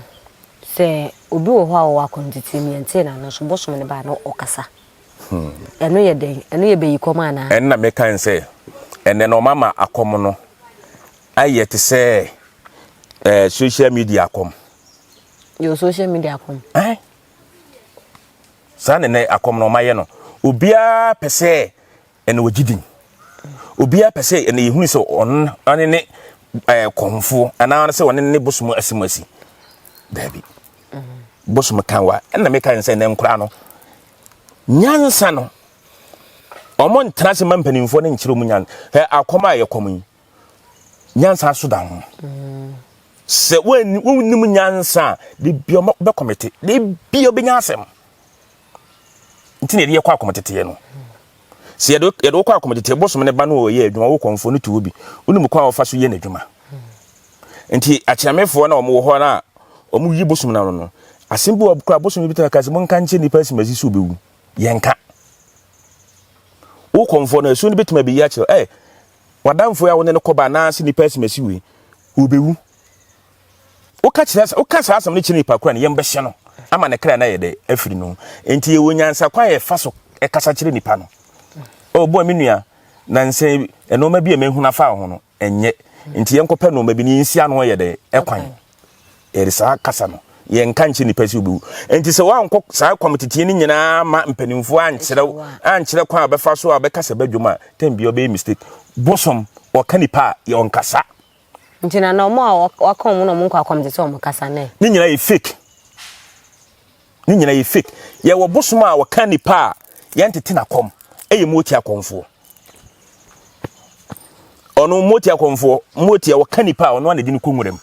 Sɛ obi wɔ hɔ a ɔwɔ akɔmteteɛ mu yɛntee n'ano so bosom no ba na ɔkasa. Ɛno yɛ dɛn? Ɛno yɛ bayikɔm anaa? Ɛno na meka n sɛ, ɛnɛ no ɔmama akɔm no ayɛ te sɛ eh, social media akɔm. Yɛ social media akɔm. Eh? Saa na ɛnɛ akɔm no ɔmayɛ no. Obiara pɛ sɛ ɛna ɔgye din. Obiara pɛ sɛ ɛna yɛhunu sɛ ɔno ɔne ne eh, kɔmfoɔ anaa sɛ ɔne ne bosom asimasi. Daabi. Bosom kan wa. Ɛna meka n sɛ ɛnɛ nkoraa no Nyansa no, wɔn ntena ase ma mpanimfoɔ no nkyerɛ wɔn nyansa. Hɛ akɔm a yɛkɔm yi, nyansa so da ho. Sɛ wɔnnim nyansa a, de bia wɔbɛkɔmete, de bia wɔbɛnya asɛm. Nti na yɛde yɛkɔ akɔmteteɛ no. Sɛ yɛde yɛde wokɔ akɔmteteɛ, bosom ne ba no ɔyɛ adwuma, wo kɔmfoɔ no te hɔ bi. Wonim kwan a wɔfa so yɛ n'adwuma. Nti akyeamefoɔ na wɔn wɔ hɔ no a wɔn yi bosom no ano no, asɛm bi wɔ kora bosom bi tena ka sɛ monka nkyerɛ nipa asimasi sɛ obewu. Yɛnka. Wo kɔmfoɔ no asuo no bɛtumi abɛyi akyerɛ ɛ wadamfoɔ a wo ne no kɔba anaasɛ nipa asimasi wei obewu. Woka kyerɛ woka saa asɛm no kyerɛ nipa kora no yɛn bɛhyɛ no ama ne kra no ayɛ dɛ afiri no. Nti yɛwɔ nyansa kwan a yɛfa so ɛkasa kyerɛ nipa no. Ɔboa me nua na nsɛn nneɛma bi a mahunu afa ho no ɛnyɛ nti yɛnkɔpɛ nnoɔma bi na yɛnsi ano yɛ dɛ ɛkwan yɛde saa kasa no yɛnka nkyɛ nipa sɛ obewu nti sɛ woankɔ saa kɔmteteɛ no nyinaa ma mpanimfoɔ ankyerɛ ankyerɛ kwan a bɛfa so a bɛka sɛ bɛdwom a tɛm bia ɔbɛyɛ mistake bosom ɔka nipa a yɛ ɔnkasa nti na na ɔmo a waka ɔmo na ɔmo nkɔ akɔmtete ɔmo kasa nɛ ne nyinaa yɛ fake ne nyinaa yɛ fake yɛwɔ bosom a wɔka nipa a yɛntete n'akɔm ɛyɛ moti akɔmfoɔ ɔno moti akɔmfoɔ moti a wɔka nipa a ɔno a na ɛde no kɔ nwura mu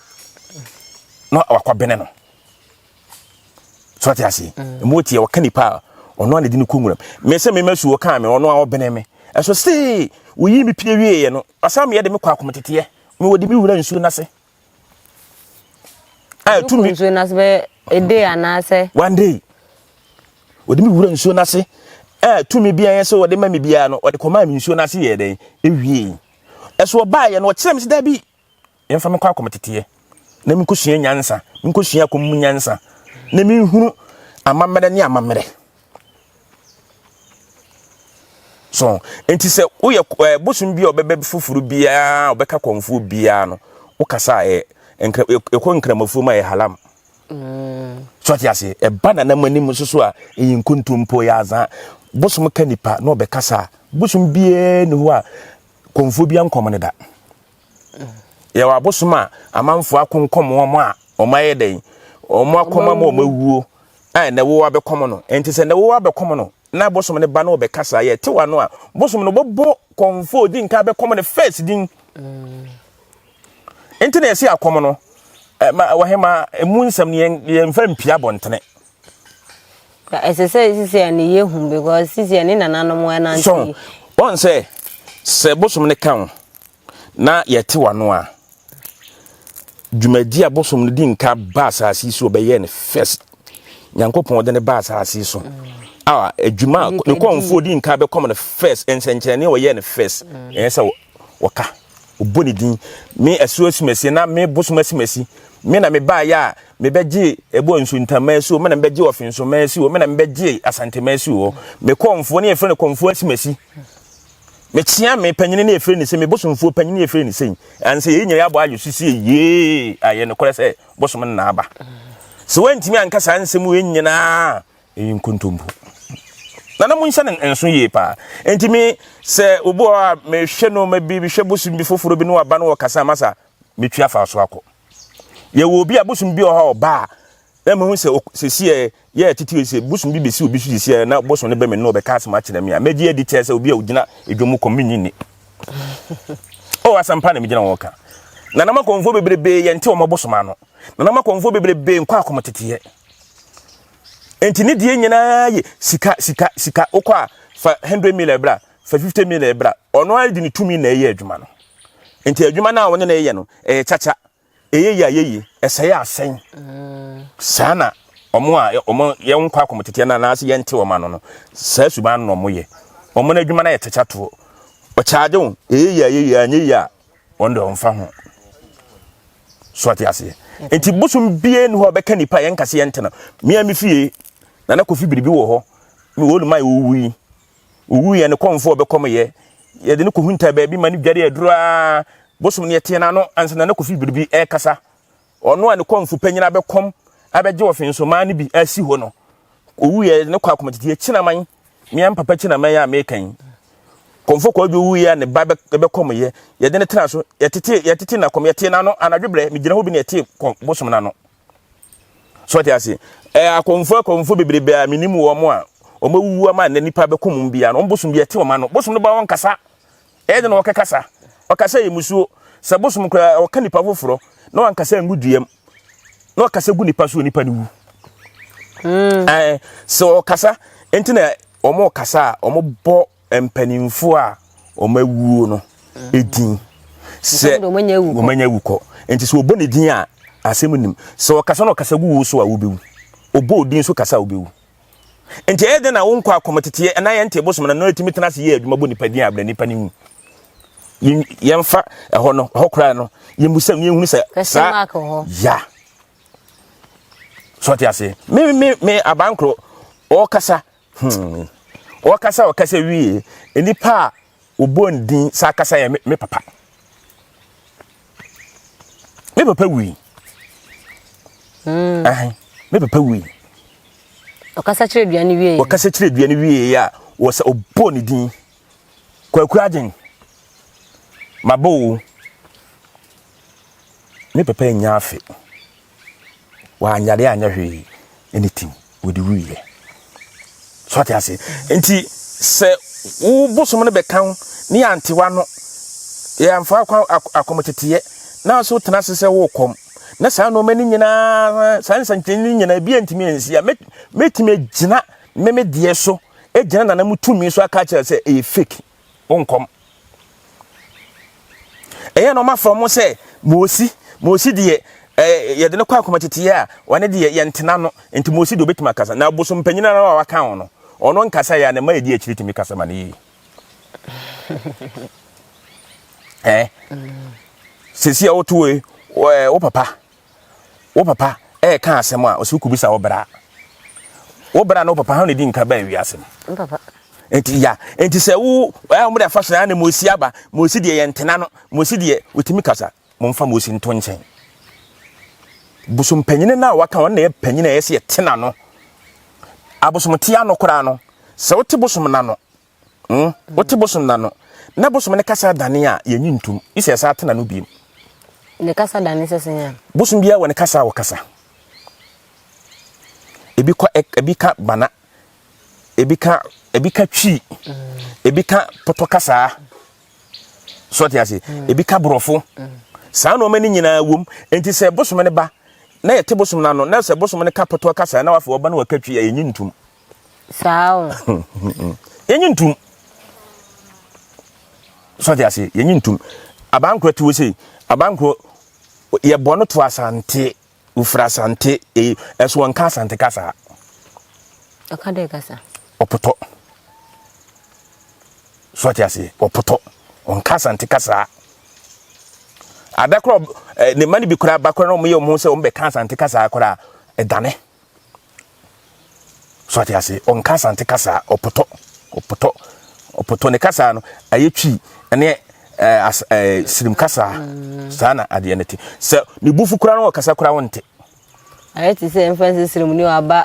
na wakɔbene no so ate ase mm. moti a wɔka nipa a ɔno a na ɛde no kɔ nwura mu me sɛ mema su wɔkaa me ɔno a ɔbene me ɛso see woyi me pie wieɛ no ɔsan meyɛ de me kɔ akɔmteteɛ mewɔ de me wura nsuo no ase a tumi nsuo no ase bɛyɛ a day anaasɛ one day wɔde me wura nsuo no ase a tumi biara sɛ wɔde ma me biara no wɔde kɔmaa me nsuo no ase yɛ dɛn ewie ɛso ɔbaeɛ no ɔkyerɛ me sɛ dabi yɛmfa me kɔ akɔmteteɛ na menkɔsua nyansa menkɔsua akɔm mu nyansa na menhunu amammerɛ ne amammerɛ So nti sɛ woyɛ ɛɛ bosom bi a ɔbɛbɛ foforo biara ɔbɛka kɔnfoɔ biara no wokasa a ɛyɛ nkra ɛkɔ nkramafoɔ mu a ɛyɛ halam. Mm. So ate aseɛ ɛba nanam anim nso so a ɛyɛ nkontompo ɛyɛ azaa bosom ka nipa na ɔbɛkasa a bosom biara ni hɔ a kɔnfoɔ bi ankɔm no da. Yɛwɔ abosom a amanfoɔ akonkɔm wɔn a wɔn ayɛ dɛn wɔn akɔm ama wɔn awuo a ɛnɛ wo abɛkɔm no nti sɛ ɛnɛ wo abɛkɔm no na bosom no ba na ɔbɛkasa yɛ te wano a bosom no bɔbɔ kɔmfo odi nka bɛkɔm no first din nti na yɛsi akɔm no. Ma ɔhema, emu nsɛm no yɛn yɛmfa mpia abɔntene. Ɛsɛ sɛ sisi a ne yɛ hu because sisi a ne nananom ɛnante. So wɔn sɛ sɛ bosom ne ka ho na yɛte wano a dwumadi a bosom no di nka ba asase yi so ɔbɛyɛ no first nyankopɔn de ne ba asase so a adwuma ne kɔnfoɔ di nka bɛkɔm no first nsɛnkyerɛnne a ɔyɛ no first ɛyɛ sɛ wɔka Ɔbɔ ne din. Me asuo asimasi na me bosom asimasi. Me na mebaeɛ a mebɛgye ɛbɔ nsuntamaa asuo, me na mebɛgye ɔfensomaa asuo, me na mebɛgye asantemaa asuo hɔ. Me kɔmfoɔ ne yɛfrɛ no kɔmfoɔ asimasi. Mekyea me panyini ne yɛfrɛ ne sɛ me bosomfoɔ panyini yɛfrɛ ne sɛn. Ansa yɛyi nyina yɛabɔ ayɛ so sie yee a yɛ nokorɛ sɛ bosom no na aba. Sɛ woantumi anka saa nsɛm wei nyinaa Ɛyɛ nkontompo. Nana monhyɛ no nso yie paa. Enti me sɛ obi wɔ hɔ a mehwɛ nneɛma bi, mehwɛ bosom bi foforɔ bi ne waba no wɔkasa masa metwi afa so akɔ. Yɛwɔ obi a bosom bi wɔ hɔ a ɔba a na mehu sɛ sɛsi ɛ yɛ tete sɛ bosom bi bɛsi obi so sɛsi ɛ na bosom no bɛ me no ɔbɛka asɛm akyerɛ me a mɛgye adi kyerɛ sɛ obi a ɔgyina edwa mu kɔm menyi nni. O asɛmpa na megyina wɔn ka. Nana makɔmfoɔ bebrebe yɛnte wɔn bosom ano. Nana makɔmfoɔ bebrebe nkɔ akɔm teteɛ. Nti ne deɛ nyinaa yɛ sika sika sika wokɔ a fa 100 million bra fa 50 million bra ɔno ara de ne tumi na ɛyɛ adwuma no nti adwuma no a wɔne no yɛ no ɛyɛ kyakya ɛyɛ yie a yɛ yie ɛsɛe a asɛn saa na ɔmo a ɔmo yɛn nkɔ akɔmɔ teteɛ no anaasɛ yɛnte wɔn ano no saa suban no na ɔmo yɛ ɔmo no adwuma no yɛ kyakya toɔ ɔkyaagye wo ɛyɛ yie a yɛ yie anyɛ yie a wɔn deɛ ɔmfa ho so ate aseɛ nti bosom bie ni hɔ a ɔbɛka nipa yɛn nkase yɛn ntena mmea mi fie nana kofi biribi wɔ hɔ mi wɔ oluma yɛ owu yi owu yɛ ne kɔnfo ɔbɛkɔm yɛ yɛde ne kɔhunta baabi ma ne dware aduro aa bosom ne yɛteɛ n'ano ansa nana kofi biribi ɛrekasa ɔno a ne kɔnfo panyin abɛkɔm abɛgye ɔfensomaa no bi asi hɔ no owu yɛ ne kɔ akɔmɔtete yɛ kyinaman Mea me papa kyinaman a meka yi, Kɔmfo Kwadwo wuiɛ a ne ba bɛkɔmyɛ, yɛde no tena so, yɛtete yɛtete n'akɔm, yɛtee n'ano anadwo berɛ, megyina hɔ bi na yɛtee kɔm bosom n'ano. So ɔte ase? Ɛɛ akɔmfo akɔmfo bebrebe a menim wɔn a wɔn awuwu ama nnɛ nipa bɛkɔ mu biara no, wɔn bosom bi yɛte wɔn ano. Bosom no ba wɔn kasa. Ɛyɛ de na wɔkɛkasa. Ɔkasa yɛ musuo. Sɛ bosom koraa ɔka nipa foforɔ na wankasa ngu duam na ɔkasa gu nipa so nipa no wu. Mm. Ɛɛ sɛ ɔkasa nti na wɔn kasa a wɔn bɔ mpanimfoɔ a wɔn awuo no mm. edin. Sɛ wɔn anya awu kɔ nti sɛ ɔbɔ ne din a asɛm nim. Sɛ ɔkasa na ɔkasa gu wo so a wobɛwu. Ɔbɔ odin so kasa a wobɛwu. Nti ɛyɛ dɛn na wo nkɔ akɔmɔteteɛ na yɛnte bosom na no ɛtumi tena ase yɛ adwuma bɔ nipa din a nipa no wu. Yɛmfa ɛhɔ no ɛhɔ koraa no yɛmmusam ne yɛhunu sɛ saa ya so ɔte ase me me me abankoro ɔkasa hmm ɔkasa ɔkasa wie nipa a ɔbɔ ne din saa kasa yɛ me papa me papa wui mm. me papa wui ɔkasa kyerɛ dua no wie ɔkasa kyerɛ dua no wie a wɔsɛ ɔbɔ ne din kwaku agyen mabɔ o me papa nya afe Wanyare anyɛ hwee anything wɔde wuiɛ. So ate ase? Nti sɛ wo bosom no bɛka wo ne yɛante w'ano, yɛamfa akɔ akɔmteteɛ na so tena ase sɛ wokɔm na saa nneɛma no nyinaa saa nsɛnkyerɛnne no nyinaa bi antumi ansi a mɛtumi agyina me me deɛ so agyina nana mu tumi so aka akyerɛ sɛ ɛyɛ fake wonkɔm Ɛyɛ na wɔafrɛ wɔn sɛ Mosi. Mosi deɛ ɛɛ yɛde no kɔ akoma teteɛ a, ɔne deɛ yɛntena no. Nti Mosi deɛ obetumi akasa. Na bosom panyin ara a waka ho no, ɔno nkasa yɛ a ne mma yɛdi akyiri tumi kasa ma no yie. Ɛɛ sisi a woto wei, wo papa wo papa ɛreka asɛm a ɔsɛ wokɔbisa wo bra wo bra ne wo papa ha na ɛdi nka baa wiase no nti ya nti sɛ wo ɛɛ wɔn de afa so na mosi aba mosi deɛ yɛn ntena no mosi deɛ wɔtumi kasa momfa mosi nto nkyɛn bosom panyin no a waka wɔn na yɛ panyin a yɛsɛ yɛtena no abosom te ano koraa no sɛ wote bosom na no Hmm? Wote bosom na no. Na bosom ne kasa dane a yɛnyi ntom. Isɛ ɛsa atena no biem. Ne kasa dane sɛ sɛn a? Bosom biara wɔ ne kasa a wɔkasa. Ebi kɔ ebi ka bana. Ebi ka ebi ka twi. Mm. Ebi ka pɔtɔ kasaa. So ɔte ase. Mm. Ebi ka borɔfo. Mm. Saa nnoɔma no nyinaa wom. Enti sɛ bosom no ba na yɛte bosom no ano na sɛ bosom no ka pɔtɔɔ kasa na wafei ɔba na waka twi a yɛnyi ntom. Saa o. Yɛnyi ntom. So ɔte ase yɛnyi ntom. Abankorɔ te wɔ sei abankorɔ yɛbɔ no to asante ofiri asante eyi ɛso wɔnka asante kasa. Ɔka dɛ kasa. Ɔpotɔ. So ɔte ase ɔpotɔ ɔnka asante kasa. Ada koraa eh, ne mma no bi koraa ba koraa na wɔyɛ wɔn ho sɛ wɔbɛka Asante kasa koraa ɛdane. So ate ase ɔnka Asante kasa ɔpotɔ ɔpotɔ ɔpotɔ ne kasa no ayɛ twi ɛne ɛɛ as ɛɛ sirim kasa mm. saa na adeɛ no te sɛ ne bufu koraa no ɔkasa koraa wɔnte. Ayɛ te sɛ mfa nsi sirim ni ɔaba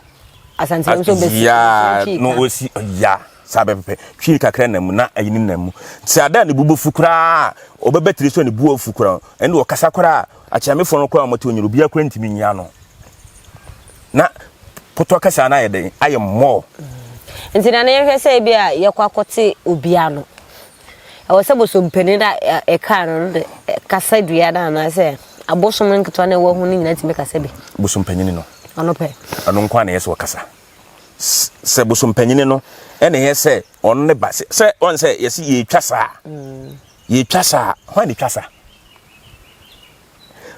Asante nso bɛsi. Ya no osi ya. Saa pɛpɛpɛ. Twi kakra na mu na ayi ne nam mu. Sɛ ada a ne bo bɛfu koraa a, ɔbɛba tiri so a ne bo afu koraa. Ɛnde ɔkasa koraa a, akyeamefoɔ no koraa a wɔte hɔ nyina, obiara koraa ntumi nyi ano. Na potɔ kasa no ayɛ dɛn? Ayɛ mmɔɔ. Nti na ne yɛhwɛ sɛ ebi a yɛkɔ akɔte obi ano. Ɛwɔ sɛ bosompanin a ɛkaa no no de kasa dua no anaasɛ abosom nketewa no ɛwɔ ho no nyinaa tumi kasa bi. Bosompanin no. Ɔno pɛ. Ɔno nko ara na ɛyɛ sɛ ɔkasa. Sɛ bosompanyini no ɛna ɛyɛ sɛ ɔno ne ba sɛ ɔn sɛ yɛsi yɛtwa saa yɛtwa saa hwan na ɛtwa saa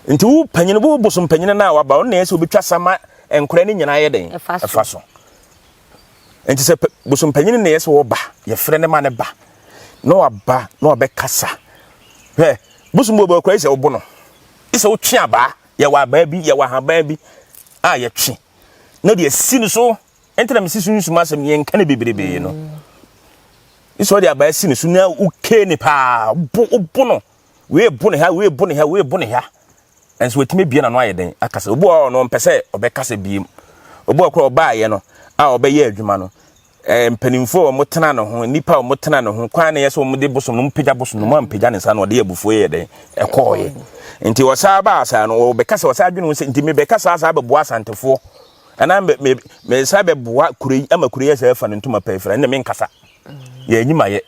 nti wo panyini wo bosompanyini no a waba ɔno na ɛyɛ sɛ obɛtwa sa ma nkora no nyinaa yɛ den ɛfa so nti sɛ bosompanyini na ɛyɛ sɛ wɔba yɛfrɛ ne ma ne ba na waba na wabɛkasa hwɛ bosom bɔ bɔ kora sɛ wobo no sɛ wotwe abaa yɛwɔ abaa bi yɛwɔ ahaban bi a yɛtwe na ɔde asi no so ɛnti na mesi sunsum asɛm yɛnka no bebrebe no sɛ ɔde abaa si no so na wokee ne paa bo wobo no wei bo ne ha wei bo ne ha wei bo ne ha ɛnso watumi abie n'ano ayɛ den akasa obi wɔ hɔ no ɔmpɛ sɛ ɔbɛkasa biem obi wɔ koraa ɔbaayɛ no a ɔbɛyɛ adwuma no eh, mpanimfoɔ a wɔtena ne ho nnipa a wɔtena ne ho kwan na yɛ sɛ wɔde bosom no mpagya bosom no mu ampagya ne nsa na ɔde abufuo yɛ dɛn ɛkɔɔyɛ nti ɔsaa baa saa no ɔbɛka sɛ ɔsaa adwene ho sɛ nti mebɛka saa saa bɛboa asantefoɔ anaa me me me saa bɛboa kuro yi ama kuro yi sɛ ɛfa ne ntoma pɛɛ fira ɛnna menkasa yɛ anim ayɛ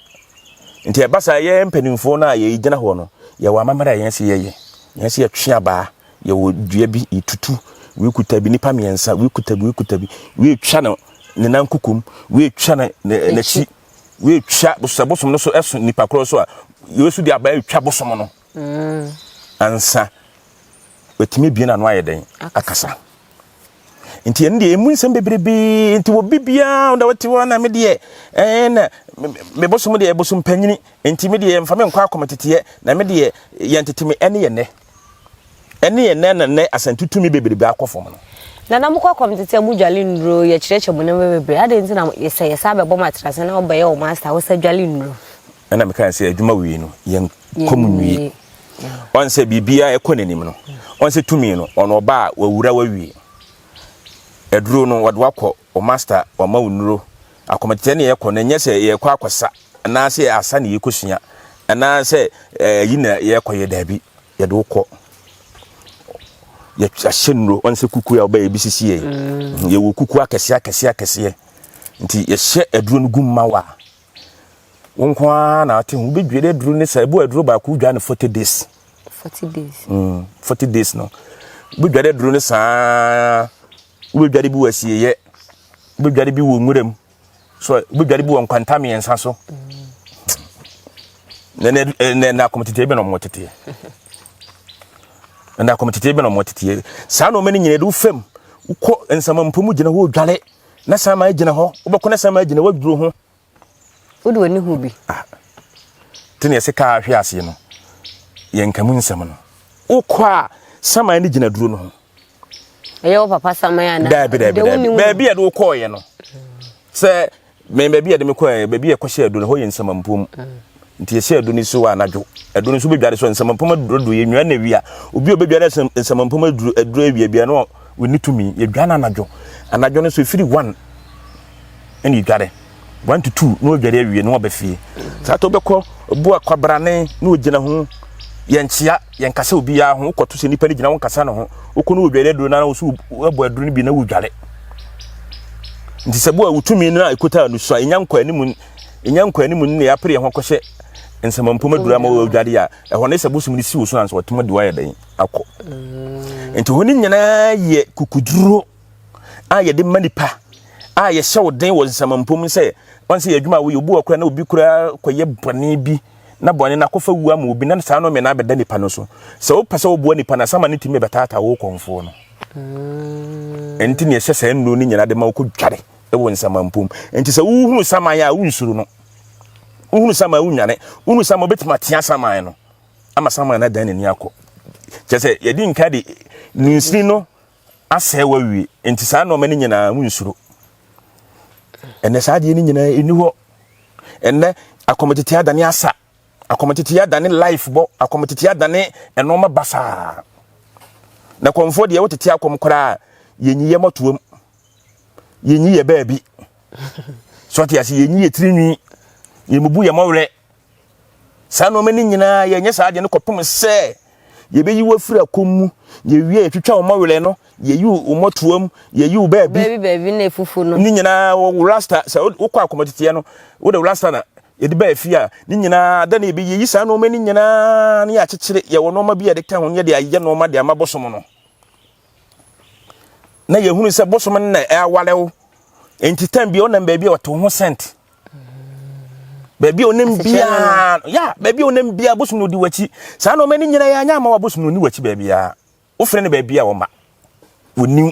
nti ɛba saa yɛ mpanimfoɔ no a yɛgyina hɔ no yɛwɔ amammerɛ a yɛn sɛ yɛyɛ yɛn sɛ yɛtwe abaa Yɛwɔ dua bi, yɛtutu, wei kuta bi, nnipa mmiɛnsa, wei kuta bi, wei kuta bi, wei twa no ne nan kukum, wei twa ne n'akyi, wei twa sɛ bosom no so ɛso nipa korɔ so a, wei so de abaa twa bosom no. Mm. Ansa, watumi abie n'ano ayɛ dɛn akasa. Nti ɛno deɛ ɛmu nsɛm bebrebe nti wɔ bibiara da wɔte hɔ na me deɛ ɛɛ na me bosom deɛ bosom panyini nti me deɛ mfa me nkɔ akɔmɔteteɛ na me deɛ yɛn tete me ɛne yɛn nɛ. Ɛne yɛn nɛ na nɛ asɛnto tumi bebrebe akɔ fam no. Nana mokɔ akɔm tete a modwale nnuro yɛkyerɛkyerɛ mo nneɛma bebree adɛn nti na sɛ yɛsan bɛbɔ mo atenase na wobɛyɛ wo master wosa dwale nnuro. Ɛna mekae sɛ adwuma wei no yɛnkɔ mu nwie. Ɔn sɛ biribiara ɛkɔ n'anim no ɔn sɛ tumi no ɔno ɔba a wawura wawie. Aduro no wɔde wakɔ wo master wama wo nnuro. Akɔmkyerɛ ne yɛkɔ no ɛnyɛ sɛ yɛkɔ akɔsa anaasɛ asa ne yɛkɔsua anaasɛ ɛyi na yɛkɔyɛ daabi. Yɛde wo kɔ yɛahyɛ nnuro ɔn sɛ kuku a wobɛyɛ bi sisi yɛ mm. yɛwɔ kuku akɛseɛ akɛseɛ akɛseɛ nti yɛhyɛ aduro no gu mma wo a wo nko ara na ate ho wobɛdwere aduro ne sɛ ɛbu aduro baako wodwa no 40 days 40 days mm, 40 days no wobɛdware aduro no saa wobɛdware bi wɔ asieyɛ wobɛdware bi wɔ nwuram so wobɛdware bi wɔ nkwanta mmiɛnsa so na na na na akɔmteteɛ bɛ na ɔmo teteɛ na akɔmteteɛ bɛ na ɔmo teteɛ saa na ɔmo ani nyina de wofam wokɔ nsamampo mu gyina hɔ odwale na sama gyina hɔ wobɛkɔ na sama gyina waduro ho wode w'ani hu bi ah te ne ɛsɛ kaa ahwe aseɛ no yɛnka mu nsɛm no wokɔ a sama no gyina duro no ho Ɛyɛ wo papa saman anaa? Daabi daabi daabi. Baabi a de wokɔɔyɛ no. Sɛ me baabi a de me kɔɛ baabi a ɛkɔhyɛ adu no hɔ yɛ nsamampom. Nti yɛhyɛ adu no so wɔ anadwo. Adu no nso bɛdware so nsamampom aduro do yɛnwia na awia. Obi a ɔbɛdware nsamampom aduro aduro awia bia no ɔnni tumi. Yɛdwa no anadwo. Anadwo no nso ɛfiri 1 ɛna yɛdware. 1 to 2 na wadware awie na waba fie. Saa to bɛkɔ bu akwabrane na ogyina ho yɛnkyea yɛnkasa obiara ho wokɔto sɛ nipa no gyina wo nkasa ne ho wokɔ no wɔdware aduro no na wo so wabɔ aduro no bi na wodware nti sɛ bo a wotumi no a ɛkɔtaa no so a ɛnya nkɔ anim ɛnya nkɔ anim no na yɛapere yɛn ho akɔhyɛ nsɛmampo ma dura ma wɔdware a ɛhɔ ne sɛ bosom no si wo so ansa wɔtumi de wayɛ dɛn akɔ mm. nti hɔ no nyinaa yɛ kukuduro a yɛde ma nipa a yɛhyɛ wo den wɔ nsɛmampo mu sɛ wɔn sɛ yɛ adwuma a woyɛ obi wɔ kora na obi kora kɔyɛ bɔne bi na bɔne no akɔfa wu ama obi na saa nɔɔme no abɛda nipa no so sɛ wopɛ sɛ woboa nipa no asama no tumi bɛtaataa wo kɔmfoɔ no mm. ɛnti ne ɛhyɛ saa nnuro no nyinaa de ma wokɔdware wɔ nsamanpom nti sɛ wohunu saman a wonsuro no wohunu saman wonwane wohunu saman wobɛtumi atea saman no ama saman no adan n'ani akɔ kyerɛ sɛ yɛde nka de nunsini no asɛe wawie nti saa nneɛma no nyinaa wonsuro ɛnɛ saa adeɛ no nyinaa ɛni hɔ ɛnɛ akɔmɔtete adane asa Akɔmtete adane life bɔ, akɔmtete adane nneɛma basaa. Na kɔmfoɔ deɛ wotete akɔm koraa yɛnyi yɛ mɔtoam, yɛnyi yɛ baabi. So ate ase yɛnyi yɛ tiri nwi, yɛmubu yɛ mɔwerɛ. Saa nneɛma no nyinaa yɛnyɛ saa adeɛ no kɔpem sɛ yɛbɛyi wo afiri akɔm mu, yɛwie yɛtwitwa wo mɔwerɛ no, yɛyi wo mɔtoam, yɛyi wo baabi. Baabi baabi na efufu no. Ne nyinaa wɔ rasta sɛ wokɔ akɔmɔteteɛ no wode rasta na yɛde baa fie a ne nyinaa da na yɛbɛyi saa nneɛma no nyinaa ne yɛakyekyere yɛwɔ nneɛma bi a yɛde ka ho ne yɛde ayɛ nneɛma de ama bosom no na yɛhunu sɛ bosom no na ɛaware wo nti tam bi ɔnam baabi a ɔte ho sɛnt baabi a ɔnam biara ya baabi a ɔnam biara bosom no ɔdi w'akyi saa nneɛma no nyinaa yɛanyɛ ama wa bosom no ɔni w'akyi baabiara Wofrɛ no baabi a ɔma. Onim.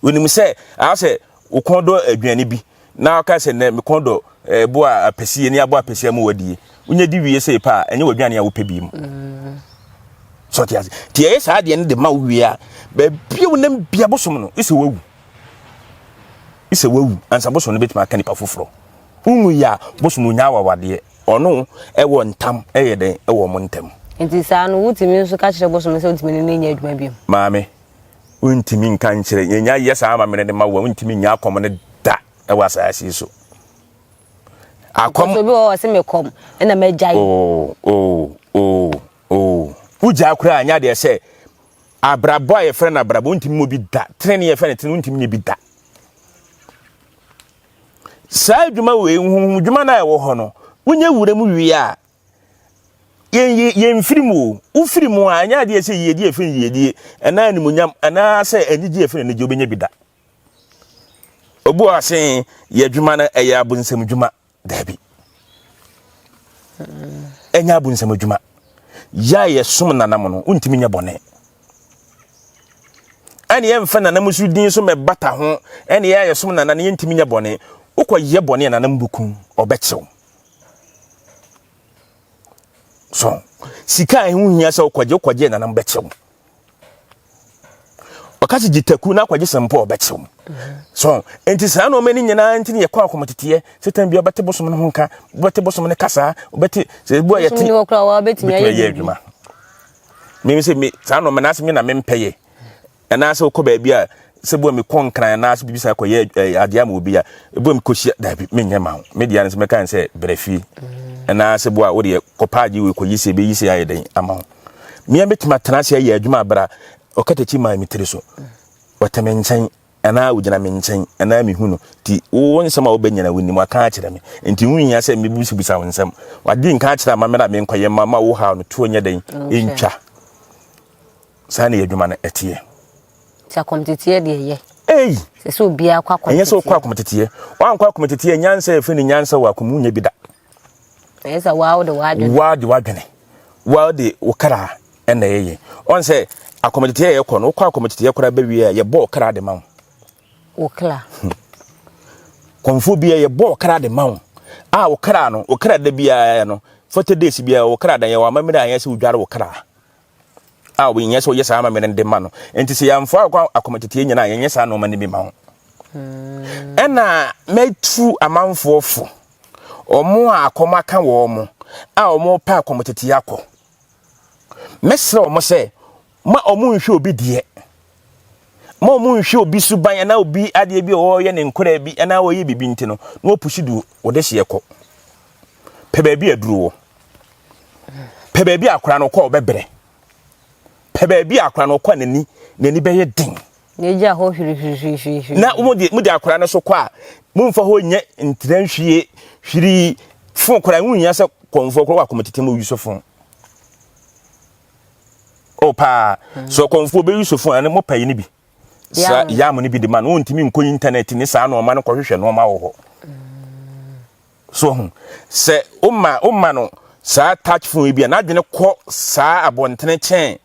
Onim sɛ ayɛ sɛ wo kɔn dɔ aduane bi na ɔka sɛ nɛ me kɔn dɔ ɛbo a apɛsie ne abɔ apɛsie ama wadie. Wonya di wie sɛ pa a ɛnyɛ w'aduane a wopɛ bi mu. Mm. So ɔte ase. Nti ɛyɛ saa adeɛ no de ma wo wie a baabi a wonam bia bosom no isɛ wawu. Isɛ wawu ansa bosom no bɛtumi aka nipa foforɔ. Wonwu yɛ a bosom no onya awawadeɛ. Ɔno ɛwɔ ntam ɛyɛ dɛn ɛwɔ ɔmo ntam. Nti saa no wotumi nso ka kyerɛ bosom no sɛ wontumi ne no nyɛ adwuma bio? Maame, wontumi nka nkyerɛ, yɛnya yɛ saa amammerɛ no ma wo a, wontumi nya akɔm no da ɛwɔ asaase yi so. Akɔm. Because obi wɔ hɔ ɔse me kɔm ɛna magyae. Oo, oo, oo, oo. Wogyaa koraa nyɛ adeɛ sɛ abrabɔ a yɛfrɛ no abrabɔ wontumi mmɔ bi da. Tenenee yɛfrɛ no tenenee wontumi nyɛ bi da. Saa adwuma wei, honhom dwuma no a ɛwɔ hɔ no, wonyɛ wura mu wie a, yɛn yɛmfiri mu o. Wofiri mu a, ɛnyɛ adeɛ sɛ yiedie ɛfiri yiedie, anaa animuonyam, anaasɛ anigye ɛfiri anigye wobɛnya bi da. Obi wɔ ase yɛ adwuma no ɛyɛ abonsam dwuma. Daabi. Ɛnyɛ abonsam adwuma. Yɛ a yɛsom nanam no, wontumi nyɛ bɔne. Ɛne yɛmfa nanam so din so mɛbata ho, ɛne yɛ a yɛsom nana no yɛntumi nyɛ bɔne. Wokɔyɛ bɔne a nanam bɛku, ɔbɛkyew. So, sika a ɛho hia sɛ wokɔgye, wokɔgye nanam bɛkyew. ɔka sɛ gye taku na akɔgye sɛmpɔ ɔbɛkyew so nti saa nneɛma no nyinaa nti ne yɛkɔ akɔmɔteteɛ sɛ tan bi ɔbɛte bosom no ho nka wobɛte bosom no kasaa wobɛte sɛ ebu a yɛte bɛtumi ayɛ adwuma mimi sɛ me saa nneɛma no ase me na mempɛ yɛ anaasɛ wokɔ baabi a sɛ bu a mekɔ nkran anaasɛ biribi saa kɔyɛ adeɛ ama obi a ebu a mekɔhyia daabi menyɛ ma wo me deɛ no sɛ mɛka ne sɛ brɛ fie anaasɛ bu a wodeɛ kɔpa agye wei kɔyi sɛ bɛyi sɛ ayɛ dɛn ama wo Mmea bɛtumi atena ase ayɛ adwuma abere a ɔkatakyi maa me tiri so. Ɔte me nkyɛn anaa ɔgyina me nkyɛn anaa mehu no. Nti wo nsɛm a wobɛnya na wonim waka akyerɛ me. Nti ho hia sɛ mebisabisa wo nsɛm. Wadi nka akyerɛ amammerɛ a menkɔyɛ ma ma wo haw no toɔ nyɛ dɛn ntwa. Saa na yɛ adwuma no ɛteɛ. Nti akɔmteteɛ deɛ yɛ. Ei! Sɛ sɛ obiara kɔ akɔmteteɛ. Ɛnyɛ sɛ wokɔ akɔmteteɛ. Woankɔ akɔmteteɛ nyansa yɛfrɛ no nyansa wɔ akɔm wonya bi da. Ɛyɛ sɛ waa wode w'adwene. Waa de w'adwene. Waa de wo kra ɛna ɛyɛ. Ɔn sɛ akɔmɔteteɛ yɛ kɔ no wokɔ akɔmɔteteɛ koraa bɛwie a yɛbɔ wo kra de ma wo. Wo kra. Hmm. Kɔmfoɔ bi yɛbɔ wo kra de ma wo. A wo kra no wo kra da biara no 40 days biara wo kra da yɛ wɔ amammerɛ a yɛ sɛ wodware wo kra. A wɔnyɛ sɛ wɔyɛ saa amammerɛ no de ma no. Nti sɛ yɛamfa akɔ akɔmɔteteɛ nyinaa yɛnyɛ saa nneɛma no bi ma wo. Ɛna mɛtu amanfoɔ fo. Wɔn a akɔm aka wɔn a wɔrepɛ akɔmtete akɔ. Mɛsrɛ wɔn sɛ, ma wɔn nhwɛ obi deɛ. Ma wɔn nhwɛ obi suban anaa obi adeɛ bi a wɔreyɛ ne nkoraa bi anaa wɔyɛ biribi nti no, na wɔpusi du wɔde hyeɛ kɔ. Pɛ baabi aduro wɔ. Pɛ baabi akora no kɔ ɔbɛbrɛ. Pɛ baabi akora no kɔ n'ani n'ani bɛyɛ den. Na egya hɔ hwirihwirihwirihwiri. Na mo de mo de akwadaa no so kɔ a, momfa hɔ nyɛ ntena nhwie hwirii fon koraa ho nhia sɛ kɔmfoɔ koraa wɔ akɔmɔtete mu ɔyi so fon. O paa, sɛ ɔkɔmfoɔ bɛyi so fon a ne mopɛ yi no bi. Sa yam no bi de ma no, ɔntumi nkɔ internet ne saa nnoɔma no kɔhwehwɛ nnoɔma wɔ hɔ. So ho sɛ woma woma no saa touch phone yi bi a n'adwene kɔ saa abɔntene kyɛn.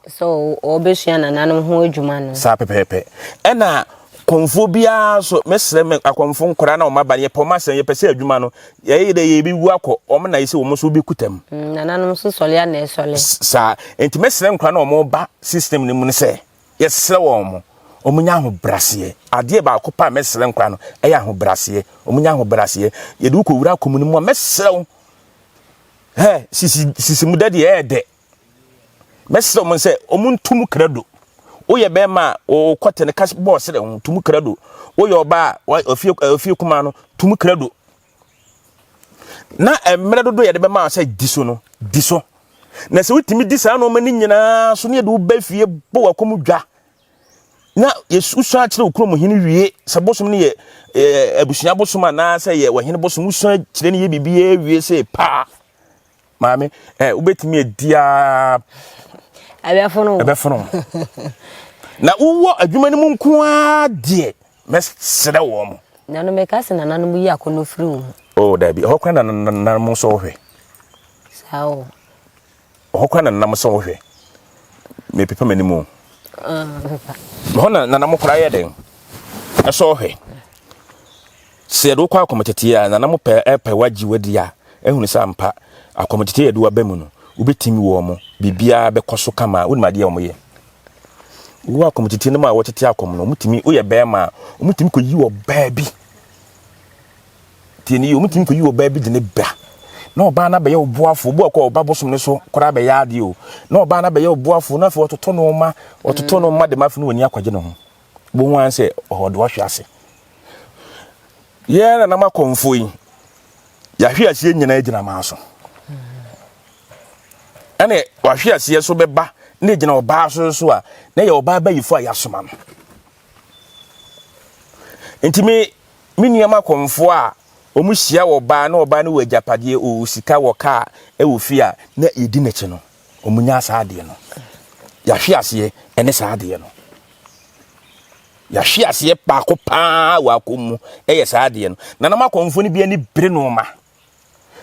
Sɛ ɔbɛsua nananom ho adwuma no. Saa pɛpɛɛpɛ. Ɛna kɔmfoɔ biara nso mɛsrɛ me akɔmfo nkwadaa na wɔn aba no yɛpɛ wɔn asɛm yɛpɛ sɛ adwuma no yɛyɛ dɛ yɛbɛwu akɔ wɔn na yɛsɛ wɔn nso bɛkuta mu. Mm, nananom nso sɔle a na ɛsɔle. Saa nti mɛsrɛ nkwadaa na wɔn ba system no mu no sɛ Yɛsrɛ wɔn, wɔnyɛ ahobrɛaseɛ. Adeɛ baako pɛ a mɛsrɛ nkwadaa no, ɛyɛ ahobrɛaseɛ. Wɔnyɛ ahobrɛaseɛ. Yɛde wo kɔwura akɔm no mu a, mɛsrɛ wo. Hɛ, sisi, sisi mu dɛ deɛ ɛyɛ dɛ. Mɛsrɛ wɔn sɛ, wɔn ntu mu krado. Woyɛ bɛrima a, wokɔte no ka bɔɔ serɛ ho, tu mu krado. Woyɛ ɔbaa a, ofie, ofie kumaa no, tu mu krado. Na mmerɛ dodo yɛde bɛma sɛ di so no, di so. Na sɛ wotumi di saa nneɛma no nyinaa so ne yɛde wo ba fie bɔ w'akɔm dwa na wosua kyerɛ wo kurom hene wie sɛ bosom no yɛ abusua bosom anaasɛ yɛ ɔhene bosom wosua kyerɛ no yɛ biribiara wie sɛ paa maame ɛ wobɛtumi adi a ɛbɛfono ɛbɛfono na wowɔ adwuma no mu nko ara deɛ mɛsrɛ wɔ mo na no meka sɛ nananom yi akɔnnɔ firi wo ho oh daabi ɛhɔ kora na nananom nso wohwɛ Saa o. Ɔhɔ koraa na nanam sɛ wohwɛ. Mepepa m'anim o. Ah, pepa. Hɔ na nanam koraa yɛ dɛn? Ɛsɛ ɔhwɛ. Sɛ yɛde wokɔ akɔmɔtete a nanam pɛ ɛpɛ wagye wadi a ehunu sɛ ampa akɔmɔtete yɛde waba mu no wobɛtumi wɔ mo biribiara bɛkɔ so kama wonim adeɛ a wɔyɛ. Wowɔ akɔmɔtete no mu a wɔtete akɔm no wɔtumi woyɛ bɛrima a wɔtumi kɔyi ɔbaa bi Tie no yie, wɔtumi kɔyi ɔbaa bi de ne ba na ɔbaa no abɛyɛ ɔboafo. Obi wɔ kɔ ɔba bosom no so koraa bɛyɛ adeɛ o. Na ɔbaa no abɛyɛ ɔboafo na afei ɔtotɔ nneɛma, ɔtotɔ nneɛma de ma afei na w'ani akɔgye ne ho. Bohu ara sɛ ɔde wahwe ase. Yɛn nanam akɔmfo yi, yɛahwe aseɛ nyinaa gyina maa so. Ɛne wahwe aseɛ so bɛba na egyina ɔbaa so so a, na yɛ ɔbaa bayifo a yɛasoma no. Nti me Me nua makɔmfoɔ a wɔn hyia wɔ baa na ɔbaa no wɔ agyapadeɛ o sika wɔ kaa ɛwɔ fie a na yɛdi n'akyi no wɔn nya saa adeɛ no yɛahwe aseɛ ɛne saa adeɛ no yɛahwe aseɛ baako paa wɔ akɔm mu ɛyɛ saa adeɛ no na na makɔmfoɔ no bi ani bere nneɛma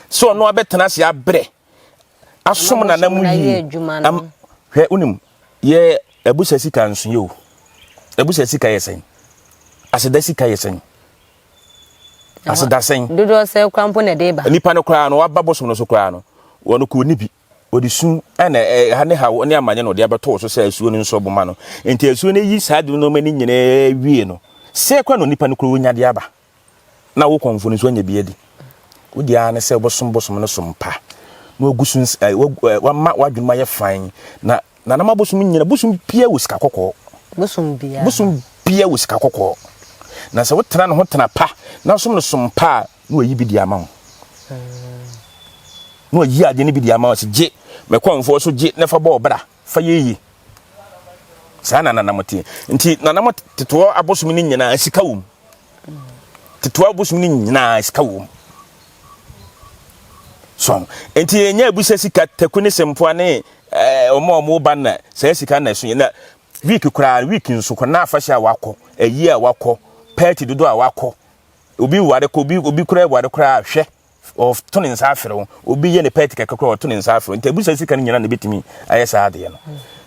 sɛ ɔno abɛtena ase abrɛ asom nana mu yie hwɛ wonim yɛ abusa sika nso yɛ o abusa sika yɛ sɛn aseda sika yɛ sɛn aseda sɛn dodoɔ sɛ kora mpo na ɛde ba nipa no koraa no waba bosom no so koraa no wɔn kò ni bi wɔde su ɛna ɛha ne ha ne amanyɛ na ɔde abɛtɔ so sɛ asuo no nso boma no nti asuo no yi saa de nneɛma no nyinaa wie no sɛ kora na nipa no kora wɔnya de aba na wo kɔmfo no nso anya bi adi. Wo deɛ ara ne sɛ wobɛsom bosom no som pa na wagu so wama w'adwene mu ayɛ fann na nanam abosom nyina bosom bia wɔ sika kɔkɔɔ. Bosom bia. Bosom bia wɔ sika kɔkɔɔ. Na sɛ wotena ne ho tena pa na som no som pa a na wayi bi de ama wo. Na wayi adeɛ no bi de ama wo sɛ gye mɛkɔmfoɔ so gye na fa bɔ ɔbra fa yɛ yie. Saa na nanam teɛ. Nti nanam tetoɔ abosom no nyinaa sika wɔ mu. Tetewa bosom no nyinaa sika wɔ mu. So nti ɛnyɛ abusa sika taku ne sempoa ne eh, wɔn a wɔn ba na saa sika na ɛso yɛ na week koraa week nso kɔ na afahyɛ a wakɔ ayi a wakɔ pɛɛti dodo a wakɔ obi ware kɔ obi obi koraa ware koraa hwɛ ɔto ne nsa afrɛ wo obi yɛ ne pɛɛti kɛkɛ koraa ɔto ne nsa afrɛ wo nti abusa sika no nyinaa na ebetumi ayɛ saa adeɛ no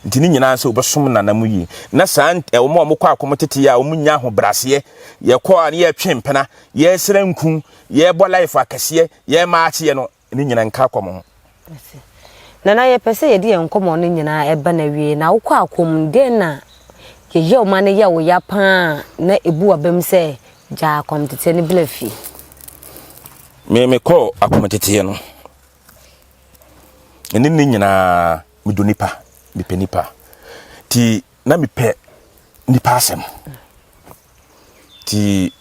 nti ne nyinaa sɛ wobɛsom nana mu yie na saa wɔn a wɔkɔ akɔm tete a wɔn nya ahobraseɛ yɛkɔ a ne yɛtwe mpena yɛsrɛ nku yɛbɔ life akɛseɛ yɛma akyeɛ no ne nyinaa nka akɔm ho. Nana yɛpɛ sɛ yɛde yɛn nkɔmmɔ no nyinaa ɛba no awie na wokɔ akɔm no deɛn na yɛyɛ wo ma no yɛ wo ya paa na ɛbu w'abam sɛ gyaa akɔmteteɛ no bla fie? Me mekɔɔ akɔmteteɛ no ɛne ne nyinaa medɔ nipa mepɛ nipa nti na mepɛ nipa asɛm nti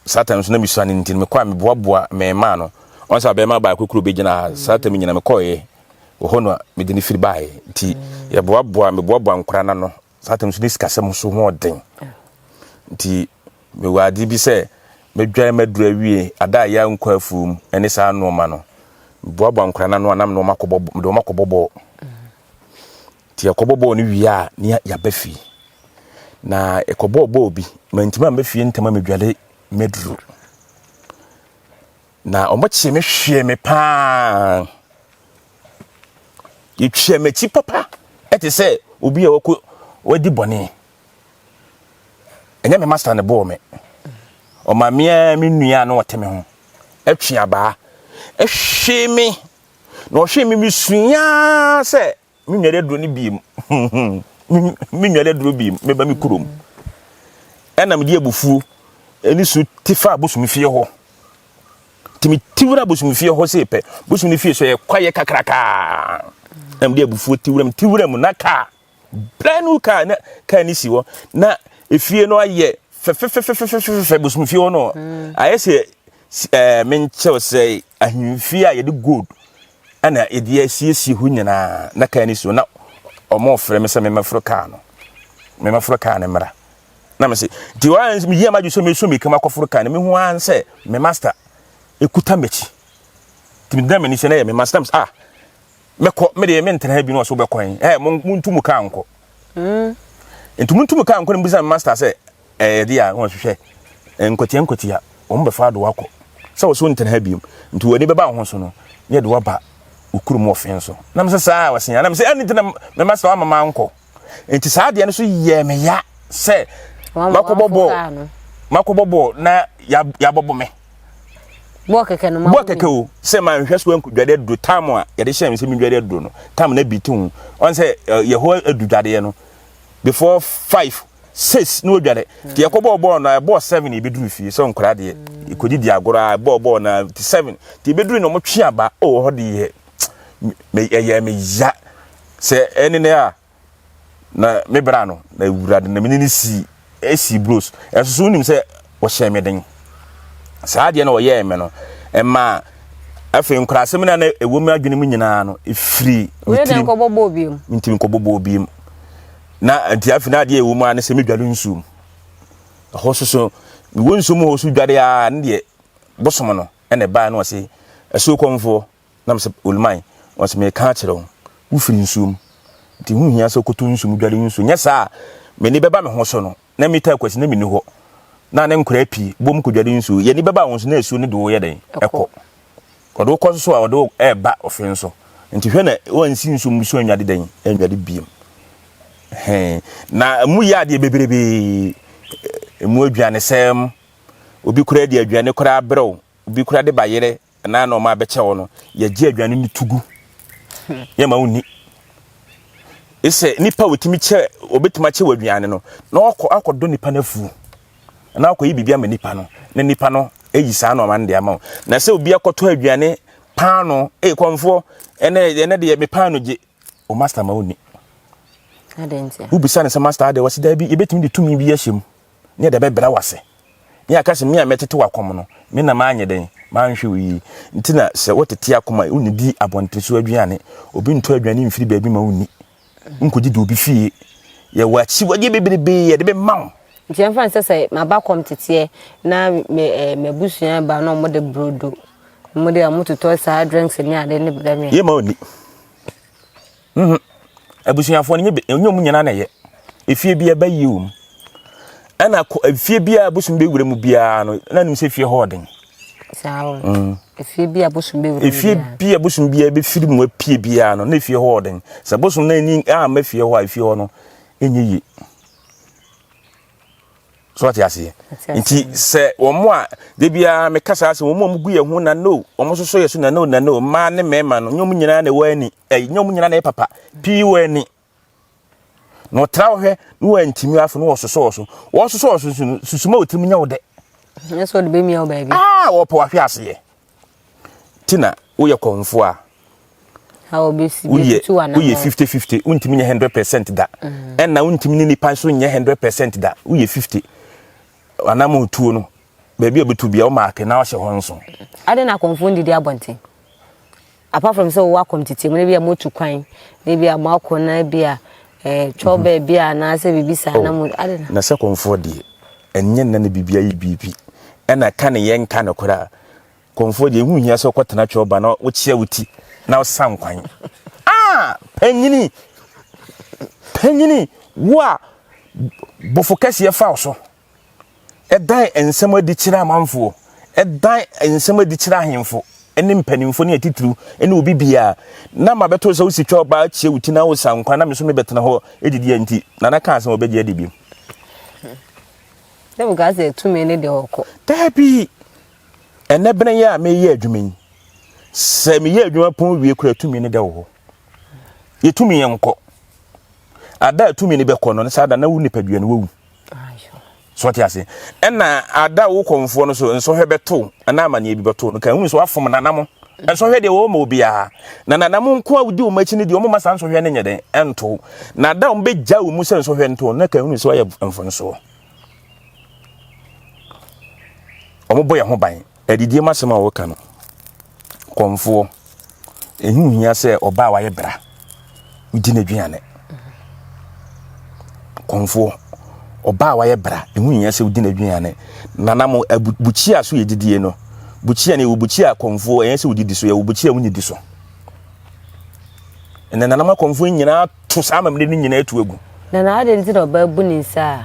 saa tam nso na mesua no nti mekɔ a meboaboa mmarima no ɔn sɛ abɛɛma baako kuro bɛgyina ha saa tam nyina mekɔɔyɛ wɔ hɔ no a mede no firi baeɛ nti yɛboaboa meboaboa nkora no ano saa tam nso ne sikasɛm so ho ɔden nti mewɔ ade bi sɛ mɛdwan maduru awie ada a yɛankɔ afuom ne saa nnoɔma no. Meboaboa nkwadaa no ano a na mede wɔn akɔbɔ mede wɔn akɔbɔ bɔɔl. Nti yɛkɔbɔ bɔɔl no wie a ne yɛaba fie. Na yɛkɔbɔɔ bɔɔl bi, mantumi amma fie ntɛm a medwale maduru. Na wɔkyee me hwee me paa. Yɛtwaa m'akyi papa ɛte sɛ obi a wakɔ wadi bɔne. Ɛnyɛ me master na ɛbɔɔ me. Ɔma me ara me nua a na ɔte me ho ɛtwe abaa ɛhwee me na ɔhwee me mesuaa sɛ me nware aduro no biem me nware aduro biem meba me kurom ɛna mede abufuo ɛne su te fa bosom fie hɔ nti mete wura bosom fie hɔ sei pɛ bosom no fie so yɛ kwaeɛ kakrakaa na mede abufuo te wura mu te wura mu na kaa brand new car na car no si hɔ na efie no ayɛ fɛfɛfɛfɛfɛfɛ bosom fie hɔ no ayɛ sɛ ɛɛ menkyɛw sɛ ahemfie a yɛde gold ɛna yɛde asiesie hɔ nyinaa na car no si hɔ na ɔmo frɛ me sɛ memmɛforo car no memmɛforo car no mmra na mese nti wɔn meyi ama adwo sɛ mesu mirika makɔforo car no mehu ara sɛ me master ekuta m'akyi nti meda m'ani sɛ na yɛ me master ah Mɛkɔ, me deɛ mentena ha bi na ɔsɛ wobɛkɔ he? Ɛ, montu mu kaa nkɔ. Mm. Nti montu mu kaa nkɔ na mbisa me master sɛ, ɛyɛ deɛ a, wɔn hwehwɛ, nkwatia nkwatia, wɔn bɛfa ade wakɔ. Sɛ wɔsɛ wontena ha biom. Nti w'ani bɛba wo ho so no, ne yɛde waba wo kurom wɔ fe so. Na mesɛ saa a wɔse, na mesɛ ɛne nti na me master wama mankɔ. Nti saa adeɛ no so yɛɛ me ya sɛ makɔbɔ bɔɔl, makɔbɔ bɔɔl na yɛabɔbɔ me. Bɔɔl kɛkɛ no ma bɔɔl kɛkɛ o sɛ ma nhwɛ so dwade aduro tam a yɛde hyɛ me sɛ medwade aduro no tam na bi to ho ɔn sɛ yɛhɔ adu dwadeɛ no before 5 6 na ɔdware nti yɛkɔ bɔɔl bɔɔl no ɛbɔɔ 7 yɛbɛduru fie sɛ nkora deɛ yɛkɔdi di agorɔ a bɔɔl bɔɔl na nti 7 nti yɛbɛduru na ɔmotwe aba o hɔ deɛ ɛyɛ me ya sɛ ɛne ne a Na me bra no, na Awurade na mene no sii, esii bros. Ɛnso so wonim sɛ wɔhyɛɛ me den. Saa adeɛ na wɔyɛɛ me no, ɛmaa afei nkurasɛm no a na ɛwɔ mu adwene mu nyinaa no, ɛfiri me tirim. Mentumi nkɔbɔbɔɔ biem. Na nti afei na adeɛ ɛwɔ mu a ne sɛ medware nsuo mu. Ɛhɔ so so, mewɔ nsuo mu hɔ so dware a, ne deɛ bosom no ɛna ɛbaa no ɔse, asuo kɔmfoɔ, Na mesɛ, Oluman, ɔse, meka akyerɛ wo, wofiri nsuo mu, nti ho hia sɛ wokɔtɔ nsuo mu dware nsuo, nyɛ saa a, m'ani bɛba me ho so no, na mita akwasi na menni hɔ, na ne nkoraa pii bom kɔdware nsuo, yɛn ani bɛba wo so na asuo no de wo yɛ dɛn? Ɛkɔ. Ɔde wo kɔ so a, ɔde wo ɛreba ɔfe nso. Nti hwɛ na wansi nsuo mu so anwade dɛn? Anwade biem. Hɛn. Na emu yɛ adeɛ bebrebe, emu aduanesɛm, obi koraa de aduane koraa brɛ wo, obi koraa de bayerɛ anaa na ɔma abɛkyɛ wo no, yɛgye aduane no to gu. Yɛma wo nni. Sɛ nipa a wɔtumi kyɛ, wɔbɛtumi akyɛ wɔ aduane no, na wakɔ akɔdɔ nipa no afuo, na akɔyi biribi ama nipa no, na nipa no ayi saa nneɛma no de ama wo. Na sɛ obi akɔtɔ aduane paano, ee kɔmfoɔ, ɛnɛ ɛnɛ deɛ me paano gye, o master ma wo nni. Wobisa no sɛ master adeɛ, wɔsi daabi, yɛbɛtumi de tumi bi ahyɛ mu. ne yɛde bɛbrɛ wo ase, ne yɛaka sɛ, Me a mɛtete w'akɔm no, me na manyɛ dɛn? Manhwɛ wo yie. Nti na sɛ wotete akɔm a, wonnidi abɔnten so aduane. Obi ntɔ aduane mfiri baabi ma wonni. Wonkɔdidi obi fie. Yɛwɔ akyiwadeɛ bebrebe yɛde bɛma wo. Nti yɛmfa no sɛ sɛ maba kɔm teteɛ na me eh, m'abusua ba na wɔde brodo, wɔde a wɔtotɔ saa drinks ne ade ne brɛ me a. Yɛmma wonni. Mhm. Abusuafoɔ no nyɛ ɛnyɛ wɔn nyinaa na ɛyɛ. Efie bi ɛbɛ yie wɔ mu. Ɛna kɔ efie bi a abosom bɛwura mu biara no na nim sɛ efie hɔ ɔden. Saa o. Mm. Efie bi a abosom bɛwura mu Efie bi a abosom biara bɛfiri mu apue biara no na efie hɔ ɔden. Sɛ abosom no ani amma fie hɔ a efie hɔ no ɛnyɛ yie. So ɔte aseɛ? Nti sɛ wɔn a de biara meka saa sɛ wɔn a wɔgu yɛn ho na no wɔn nso so yɛ so na no na no mmaa ne mmarima no nyɛ wɔn nyinaa na ɛwɔ ani ɛyi nyɛ wɔn nyinaa na ɛyɛ papa pii wɔ ani na ɔtra wo hwɛ na wɔantumi afo na wɔsosɔ wɔ so wɔsosɔ wɔ so nso no susuma wɔ tirim nyɛ wo dɛ. Nyɛ sɛ ɔde bɛmia wo baabi. Ah wɔpɛ wahwe aseɛ ti na woyɛ kɔnfo a woyɛ woyɛ 50 50 wontumi nyɛ 100 percent da mm. ɛna wontumi ne nipa nso nyɛ 100 percent da woyɛ 50 anam otuo no baabi a obetu bia woma ake na wahyɛ hɔ nso. Ade na akɔnfo ndidi abɔnten apart from sɛ wowɔ akɔm tete mu na bi a motu kwan na bi a moakɔ na bi a eh, twɔ mhm. baabi a anaasɛ biribi saa na oh, mo ade na. Na sɛ kɔnfoɔ deɛ ɛnyɛ nna na biribi ayɛ biribi ɛna ka ne yɛnka no koraa. Kɔmfoɔ deɛ ɛho hia sɛ wokɔtena twɛ na wokyea wo ti na wosa nkwan. Ah, panyini, panyini, wo a bɔfo kɛseɛ fa wo so, ɛdan nsɛm adi kyerɛ amanfoɔ, ɛdan nsɛm adi kyerɛ ahemfo ne mpanimfoɔ ne atitiriw ne obi biara na ma bɛto sɛ wosi twa ɔbaa kyia wo ti na wosa nkwan na me so mebɛtena hɔ didi a nti nana kaa sɛ wɔbɛgye adi bio. Sɛ woka sɛ tumi ne deɛ ɔkɔ. Daabi, ɛnɛ bene yɛ a meyɛ adwuma yi, sɛ meyɛ adwuma pɔn wie kora tumi ne da wɔ hɔ. Yɛtumi yɛ nkɔ. Ada a tumi ne bɛkɔ no, ne saa da na wo nipadua no wawu. So ɔte ase. Ɛna ada a wo kɔmfoɔ no so nsɔhwɛ bɛto anaa amaneɛ bi bɛto no, ka hunu sɛ wafom nanamo. Nsɔhwɛ deɛ wɔwɔ ma obiara. Na nanamo nko a wodi wɔn akyi no deɛ wɔn ma saa nsɔhwɛ no nyɛ dɛn ɛnto. Na ada a wɔn bɛgya wɔn mu sɛ nsɔhwɛ nto no, na ka hunu sɛ wɔayɛ mfonsoɔ. Wɔbɔ yɛn ho ban. Adidie mu asɛm a wɔka no, kɔmfoɔ, ɛho hia sɛ ɔbaa a wayɛ bra, wodi n'aduane. Kɔmfoɔ, ɔbaa a wayɛ bra, ɛho hia sɛ wodi n'aduane. Nana mo, bukyia so yɛ didie no, bukyia no yɛwɔ bukyia kɔmfoɔ, ɛyɛ sɛ wodidi so, yɛwɔ bukyia wonni so. Ɛnna nananom akɔmfoɔ nyinaa to saa amammerɛ no nyinaa tu agu. Na na adɛn nti na ɔbaa bu ne nsa a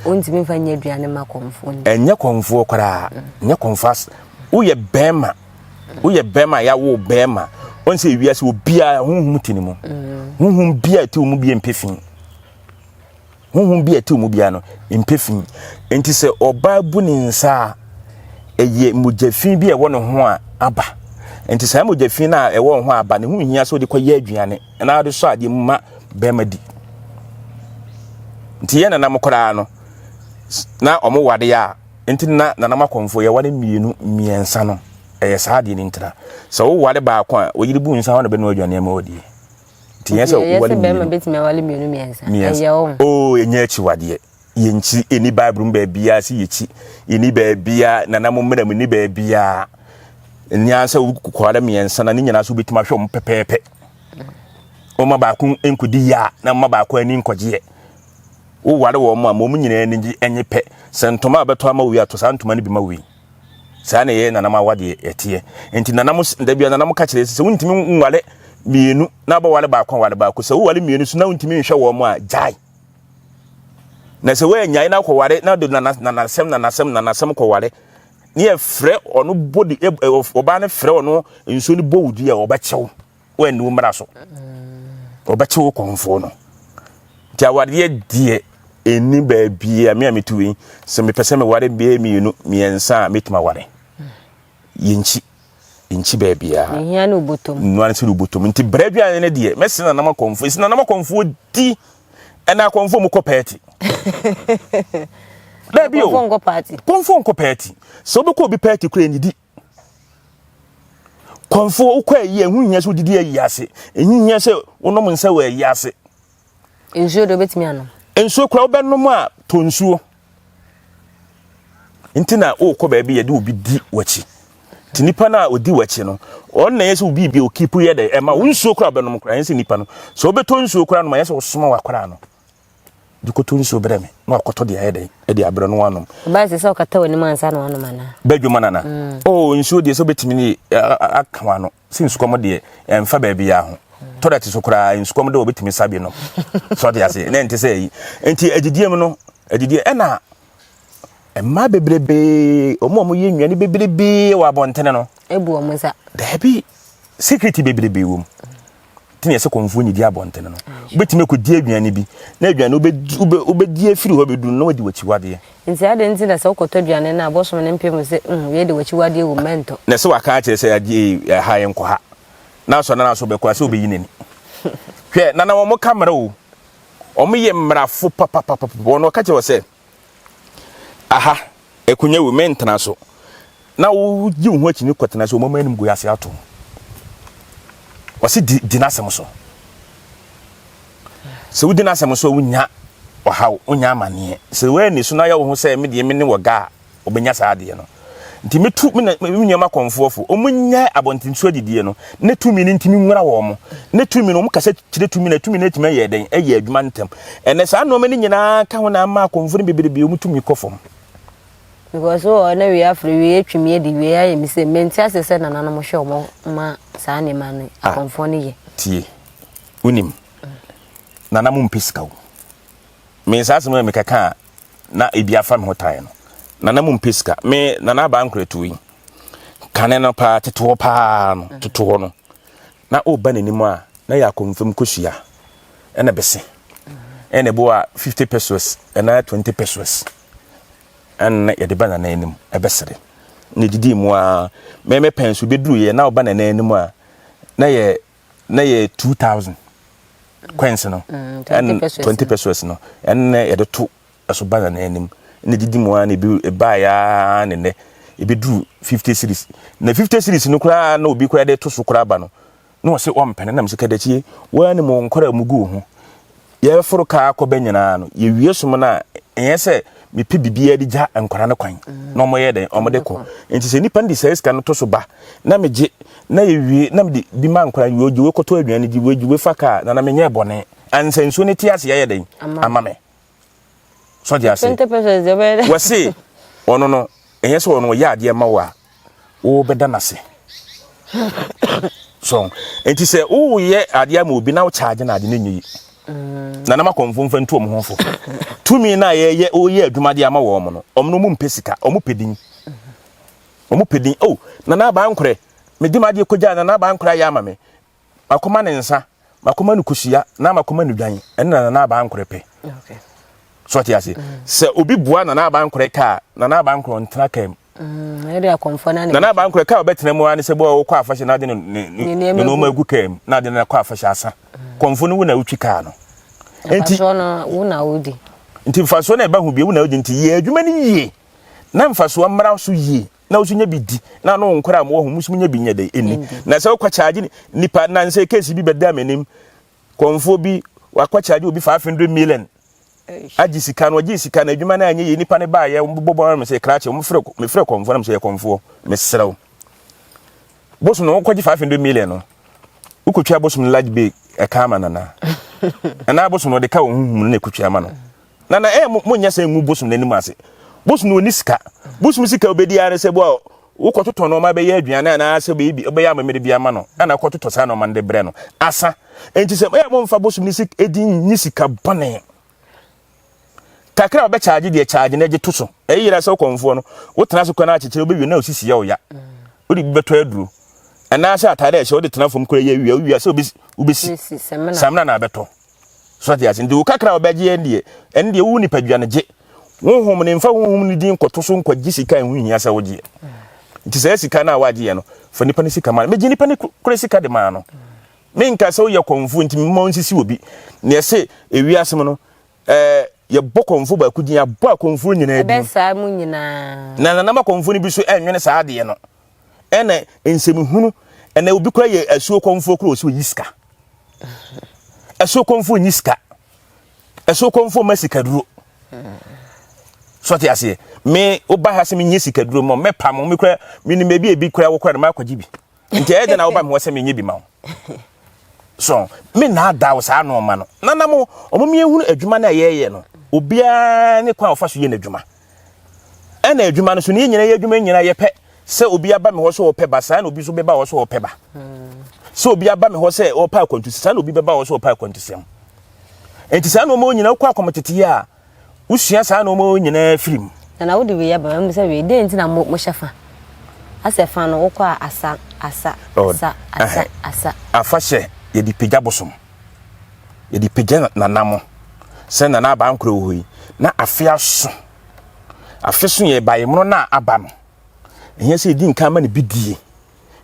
ɔntumi mfa nyɛ aduane ma kɔmfoɔ no? Ɛnyɛ kɔmfoɔ koraa, nyɛ kɔmfoɔ as woyɛ bɛrima, woyɛ bɛrima a yɛawo bɛrima. Wɔn sɛ ewiase obiara honhom te ne mu. Mm. Honhom biara te wo mu bi mpɛ fi. Honhom bi a ɛte wo mu biara no, mpɛ fi. Enti sɛ ɔbaa bu ne nsa a, ɛyɛ mogya fi bi a ɛwɔ ne ho a aba. Enti saa mogya fi no a ɛwɔ ne ho aba ne ho hia sɛ ɔde kɔyɛ aduane na ɔde sɔ adeɛ mu ma bɛrima di. Nti yɛn nanam koraa no, na wɔn ware a, nti na nanam akɔmfo yɛware mmienu mmiɛnsa no, ɛyɛ saa adeɛ no ntira. Sɛ woware baako a, oyere bu nsa hɔ na bɛnoa aduane ama ɔdie. Nti yɛn sɛ wowale mmienu. Bɛtumi awale mmienu mmiɛnsa. Ɛyɛ wɔn. Oo ɛnyɛ akyiwadeɛ. Yɛnkyi ɛni Bible mu baabiara sɛ yɛkyi. Ɛni baabiara nana mo mmara mu ɛni baabiara. Nea sɛ wokɔware mmiɛnsa na ne nyinaa so wobɛtumi ahwɛ wɔn pɛpɛɛpɛ. Wɔma baako nkɔdi yɛ a na wɔma baako ani nkɔgyeɛ. Woware wɔn a ma wɔn nyinaa ani gye ɛnyɛ pɛ. Sɛ ntoma a bɛtɔ ama wei ato saa ntoma no bi ma wei. Saa na ɛyɛ nanam awadeɛ ɛteɛ. Nti nanam da bia nanam ka kyerɛ sɛ wontumi nware mmienu na abɛware baako aware baako. Sɛ woware mmienu so na wontumi nhwɛ wɔn a gyae. Na sɛ woanyae na akɔware na de nanasɛm nanasɛm nanasɛm kɔware ne yɛfrɛ ɔno bɔ de ɔbaa no frɛ ɔno nsuo no bɔ wo dua a ɔbɛkyɛw. Woanni wo mmara so. Ɔbɛkye wo kɔmfoɔ no. Nti awareɛ deɛ ɛnni baabi a me a metu yi sɛ mepɛ sɛ meware bɛyɛ mmienu mmiɛnsa a mɛtumi aware. Yɛnkyi nkyi baabiara. Nhia ne obotom. Nnua ne sɛ obotom. Nti brɛ aduane no deɛ mɛsene nanam akɔmfoɔ. Ɛsi nanam akɔmfoɔ di ɛna akɔmfoɔ mu kɔ pɛɛti. Daabi o. Kɔmfoɔ nkɔ paati. Kɔmfoɔ nkɔ pɛɛti. Sɛ wobɛkɔ obi pɛɛti kura ɛnidi. Kɔmfoɔ wokɔ ayi a ɛho nhia sɛ wodidi ayi ase. Ɛho nhia sɛ wonom nsa wɔ ayi ase. Nsuo deɛ wobɛtumi anom. Nsuo kora wobɛnom a tɔ nsuo. Nti na wokɔ baabi yɛde obi di w'akyi. Nti nipa no a ɔdi w'akyi no, ɔno na ɛyɛ sɛ obi bi okipu yɛ dɛ ɛma wo nsuo kora wobɛnom kora ɛnyɛ sɛ nipa no. Sɛ wobɛtɔ nsuo kora nom a ɛyɛ sɛ wosoma w'akora no. De kɔtɔ nsuo brɛ me na wakɔtɔ deɛ ayɛ dɛn ɛde abrɛ no wanom. Ɔbaa sɛ sɛ ɔkata w'anim ansa na wanom anaa? Bɛdwuma nana. Mm. Oh nsuo deɛ sɛ wobɛtumi ne aka w'ano sɛ nsukɔm deɛ ɛmfa baabiara ho. Tɔlɛt so koraa nsukɔm deɛ wɔbɛtumi sa bi nom. Sɛ ɔte ase na ɛnte sɛ ayi. Nti adidie mu no adidie ɛna mmaa bebrebe wɔn a wɔyɛ nnuane bebrebe wɔ abɔntene no. Ebu wɔn nsa. Daabi secret bebrebe wɔ mu. Nti na yɛsɛ kɔmfoɔ nnidi abɔntene no. Wobɛtumi akɔdi aduane bi, na aduane wobɛdi afiri hɔ bɛduru no na wadi w'akyiwadeɛ. Nti adɛn nti na sɛ wokɔtɔ aduane no a bosom no mpem sɛ mm wei de w'akyiwadeɛ wom mɛntɔ. Na sɛ waka akyerɛ sɛ adeɛ ɛha yɛnkɔ ha, na asɔ na so bɛkɔ a sɛ wobɛyi n'ani. Hwɛ, nana wɔn ka mmara o, wɔn yɛ mmarafo papapapa, wɔn wɔka kyerɛ wɔ sɛ aha akonnwa wei mentena so na wogye wo ho akyi ne kɔtena so wɔn anim gu ase ato wɔsi di di n'asɛm so sɛ wodi n'asɛm so a wonya ɔhaw wonya amaneɛ sɛ woanni so na yɛ wo ho sɛ me deɛ me ne wɔ ga a wɔbɛnya saa adeɛ no nti metu me na me nneɛma kɔnfoɔfo wɔn nyɛ abɔntenso adidie no ne tumi no ntumi nwura wɔn ne tumi no wɔn kasa kyerɛ tumi na tumi no atumi ayɛ dɛn ɛyɛ adwuma ntɛm ɛnɛ saa nneɛma no nyinaa ka ho na ama akɔnfo no bebrebe wɔn tumi kɔ fam. Because wɔ hɔ na wei afrɛ wei atwi me adi wei ayɛ me sɛ mente ase sɛ nananom hwɛ wɔn ma saa nneɛma no ah, akɔmfoɔ no yɛ. Tie, wonim nana mo mpɛ sika o. Me saa asɛm a mekaka a na ebi afa me ho tan no. Nana mo mpɛ sika. Me nana aba nkorɛtoɔ yi kane no paa tete hɔ paa no tete hɔ no na ɔba n'anim a na yɛ akɔmfam kosua ɛna bese ɛna ɛbɔ a 50 pesos ɛna 20 pesos ɛna yɛde ba nana anim ɛbɛsere na ɛdidi mu a mɛmɛ pɛn so bɛduru yɛ na ɔba nana anim a na yɛ na yɛ 2000 coins no ɛna 20 pesos no ɛna yɛde to ɛso ba nana anim na ɛdidi mu a na ebi ɛbaeɛ ara ne nnɛ ɛbɛduru 50 series na 50 series no koraa na obi koraa de to so koraa ba no na ɔse ɔmpɛ no nam sɛ kadakyie woa ne mu nkɔra mu gu ho yɛforo kaa kɔbɛ nyinaa no yɛwie som no a ɛnyɛ sɛ mepɛ biribiara de gya nkɔra no kwan na ɔmɔyɛ dɛn ɔmɔde kɔ nti sɛ nipa no de saa sika no to so ba na megye na yɛwie na mede bi ma nkɔra wie ogye wei kɔtɔ aduane di wei gye wei fa kaa na na menyɛ bɔne ansa nsuo no te ase yɛyɛ dɛn ama me So ɔte ase? Wɔse ɔno no, ɛnyɛ sɛ ɔno ɔyɛ adeɛ ma wo a, wobɛda no ase. So, nti sɛ woyɛ adeɛ ama obi na wokyagye no ade no nyɛ yi. Mm. Na nam akɔmfo mfa ntu wɔn ho fo. Tumi no a yɛyɛ woyɛ adwuma de ama wɔn no, wɔn no wɔn mpɛ sika, wɔn pɛ din. Wɔn pɛ din. Oh, nana abankorɛ, mede m'adeɛ kɔgya nana abankorɛ ayɛ ama me. Makɔma no nsa, makɔma no kosua, na makɔma no dwan. Ɛno na Nana Aba Ankorɛ pɛ. So ɔte ase. Mm. Sɛ obi boa Nana Aba Ankorɛ kaa, Nana Aba Ankorɛ ɔntena kaa mu. Mm, Nana Aba Ankorɛ kaa ɔbɛtena mu ara ne sɛ bɔ ɔkɔ afahyɛ na ade ne ne nneɛma agu kaa mu na ade no akɔ afahyɛ asa. Mm. Kɔmfo no wo na wotwi kaa no. Nti wo na wodi. Nti mfasoɔ na ɛba ho bi wo na wodi nti yɛ adwuma no yie na mfasoɔ mmra so yie. na wo nso nya bi di na no nkora a mowɔ ho mo nso nya bi nyɛ dɛ ɛni na sɛ wokɔ kyaagye nipa na nsɛ kesi bi bɛda m'anim kɔnfoɔ bi wakɔ kyaagye obi 500 million agye sika no ɔgye sika no adwuma no anyɛ yie nipa no baayɛ wɔbobɔ me sɛ krakye wɔmfrɛ mefrɛ kɔnfoɔ na mesɛ yɛ kɔnfoɔ mesrɛ wo bosom no wokɔgye 500 million no wokɔtwa bosom no large bay ɛka ama nana ɛna bosom no ɔde ka wɔ huhum no na ɛkɔtwa ama no Na na ɛyɛ mo monyɛ sɛ ngu bosom n'anim ase. Bosom no ɔni sika. Bosom sika obɛdi ara ne sɛ bo a wokɔtotɔ nneɛma bɛyɛ aduane anaasɛ bɛyɛ bi wobɛyɛ amammerɛ bi ama no ɛna wokɔtotɔ saa nneɛma no de brɛ no asa. Enti sɛ ɛyɛ momfa bosom no sika ɛdi nyi sika bɔne. Kakra a wɔbɛkyaagye deɛ kyaagye na gye to so. Ɛyɛ yera sɛ wokɔmfoɔ no wotena ase kɔ no akyekyere wobɛwie na osisi yɛ wo ya. Wode bi bɛtɔ aduro anaasɛ ataade a ɛhyɛ wode tena fam kora yɛ awia wowia sɛ wobɛsi samina na abɛtɔ. So ate ase? Nti wo kakra a wɔbɛgye yɛn deɛ, ɛno deɛ wo nipadua no gye. Honhom no, mfa honhom no din nkɔto so nkɔgye sika a ɛho hia sɛ wogyeɛ. Nti saa sika no a woagye yɛ no, fa nipa no sika ma no. Megye nipa no kora sika de maa no. Menka sɛ woyɛ kɔmfoɔ nti mma ɔnsisi obi. Na ɛsɛ ewiase mu no, ɛɛ yɛbɔ kɔmfoɔ baako din, abɔ akɔmfoɔ nyinaa din. Ɛbɛsaa mu nyinaa. Na nanam akɔmfoɔ no bi so ɛnwene saa adeɛ no. Ɛna nsɛmhunu, ɛna obi kora yɛ asuo kɔmfoɔ kora ɔsɛ oyi sika. Ɛso kɔmfoɔ nyi sika. Ɛso kɔmfoɔ ma sikaduro. So ɔte aseɛ. Me woba ha sɛ menyɛ sikaduro ma mɛpa mo me kora menim baabi a ebi kora wo kora no makɔgye bi. Nti ɛyɛ dɛn na woba me hɔ sɛ menyɛ bi ma wo. So me naadaa wo saa nneɛma no. Nana mo ɔmo miehunu adwuma no a yɛyɛ no. Obiara ne kwan a ɔfa so yɛ n'adwuma. Ɛna adwuma no so ne yɛn nyinaa yɛ adwuma nyinaa yɛpɛ sɛ obi aba me hɔ sɛ ɔpɛ ba saa na obi nso bɛba hɔ sɛ ɔpɛ ba sɛ obi aba me hɔ sɛ ɔpɛ akwantusɛm saa na obi bɛba hɔ sɛ ɔpɛ akwantusɛm nti saa nneɛma nyinaa wokɔ akɔmteteyɛ a wosua saa nneɛma nyinaa firi mu. Na na wode wei aba mu sɛ wei dɛn nti na mo mohyɛ fa asɛ fa no wokɔ a asa asa asa asa asa. Afahyɛ yɛde pagya bosom yɛde pagya nanamo sɛ nana abankorɛ wɔ hɔ yi na afe aso afe so yɛ baemono no a aba no ɛhia sɛ yɛdi nkan ma no bi die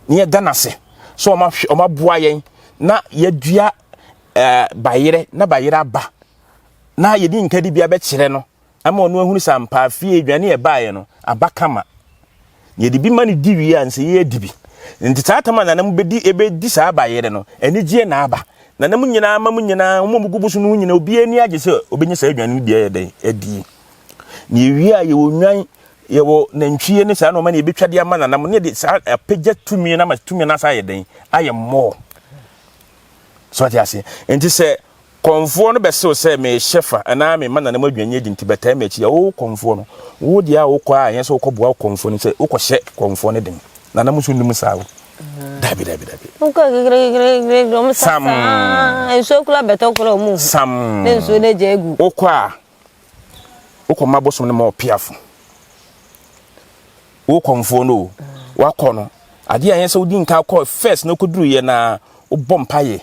na yɛda no ase sɛ ɔmaboa yɛn na yɛadua eh, bayerɛ na bayerɛ aba na yɛdi nka de bi abɛkyerɛ no ama ɔno ahunu sɛ ampa afie aduane ɛbaeɛ no aba kama yɛde bi ma no di wie a nsɛ yɛadi bi nti saa tam a nanam bɛdi ɛbɛdi saa bayerɛ no anigyeɛ na aba nanam nyinaa ma mu nyinaa wɔn a wɔgu boso no nyinaa obiara ani agye sɛ ɔbɛnya saa aduane no bi ayɛ dɛn adie na yɛwie a yɛwɔ nnwan yɛwɔ nantwie ne saa nneɛma na yɛbɛtwa de ama nanam ne de saa apagya tumi no ama tumi no asa ayɛ dɛn ayɛ mmɔɔ so ate ase nti sɛ Kɔmfoɔ no bɛse wo sɛ mehyɛ fa anaa mema nana mu aduane adi nti bɛtaa m'akyi a, wo kɔmfoɔ no, wo deɛ a wokɔ a ɛnyɛ sɛ wokɔboa wo kɔmfoɔ no sɛ wokɔhyɛ kɔmfoɔ no den. Nana mu nso nnim saa o. Dabi dabi dabi. Wokɔ kekrekekrekre wɔn sa Sam. saa nsuo kura bɛtɔ kura wɔn hu. Sam. Ne nsuo no agya agu. Wokɔ a wokɔma bosom no ma ɔpiafo. Wo kɔmfoɔ no o, wakɔ no. Adeɛ a ɛyɛ sɛ wodi nka kɔ first na wokɔduruyɛ na wobɔ mpaeɛ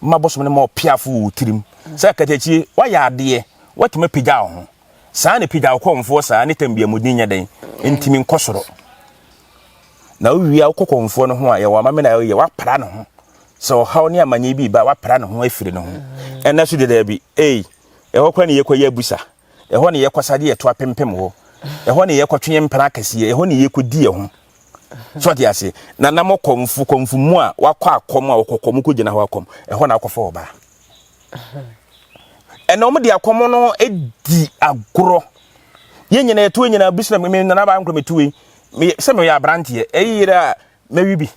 ma bosom no ma ɔpiafo wɔ wo tirim. Sɛ akatakyie, woayɛ adeɛ, woatumi apagya wo ho. Saa na pagya wo kɔmfoɔ saa ne tam bia mudin nyɛ dɛn, ntumi nkɔ soro. Na wowie a wokɔ kɔmfoɔ no ho a, yɛwɔ amammerɛ a woyɛ, woapra ne ho. Sɛ ɔhaw ne amanneɛ bi ba a, woapra ne ho afiri ne ho. Ɛnɛ so deɛ daabi, ei, ɛhɔ koraa ne yɛkɔyɛ abusa. Ɛhɔ ne yɛkɔsa de yɛto apempem hɔ. Ɛhɔ ne yɛkɔtwe yɛn mpena akɛseɛ. Ɛhɔ ne yɛkɔdi yɛn ho. So ɔte ase? Na nam kɔmfo kɔmfo mu a wakɔ akɔm a wɔkɔ kɔm kɔgyina hɔ akɔm. Ɛhɔ na akɔfa ɔbaa. Ɛna wɔn de akɔm no di agorɔ. Yɛn nyinaa yɛto nyinaa bi sɛ me nana baa nkɔ metu yi. Me sɛ meyɛ aberanteɛ. Ɛyi yere a mɛwi bi.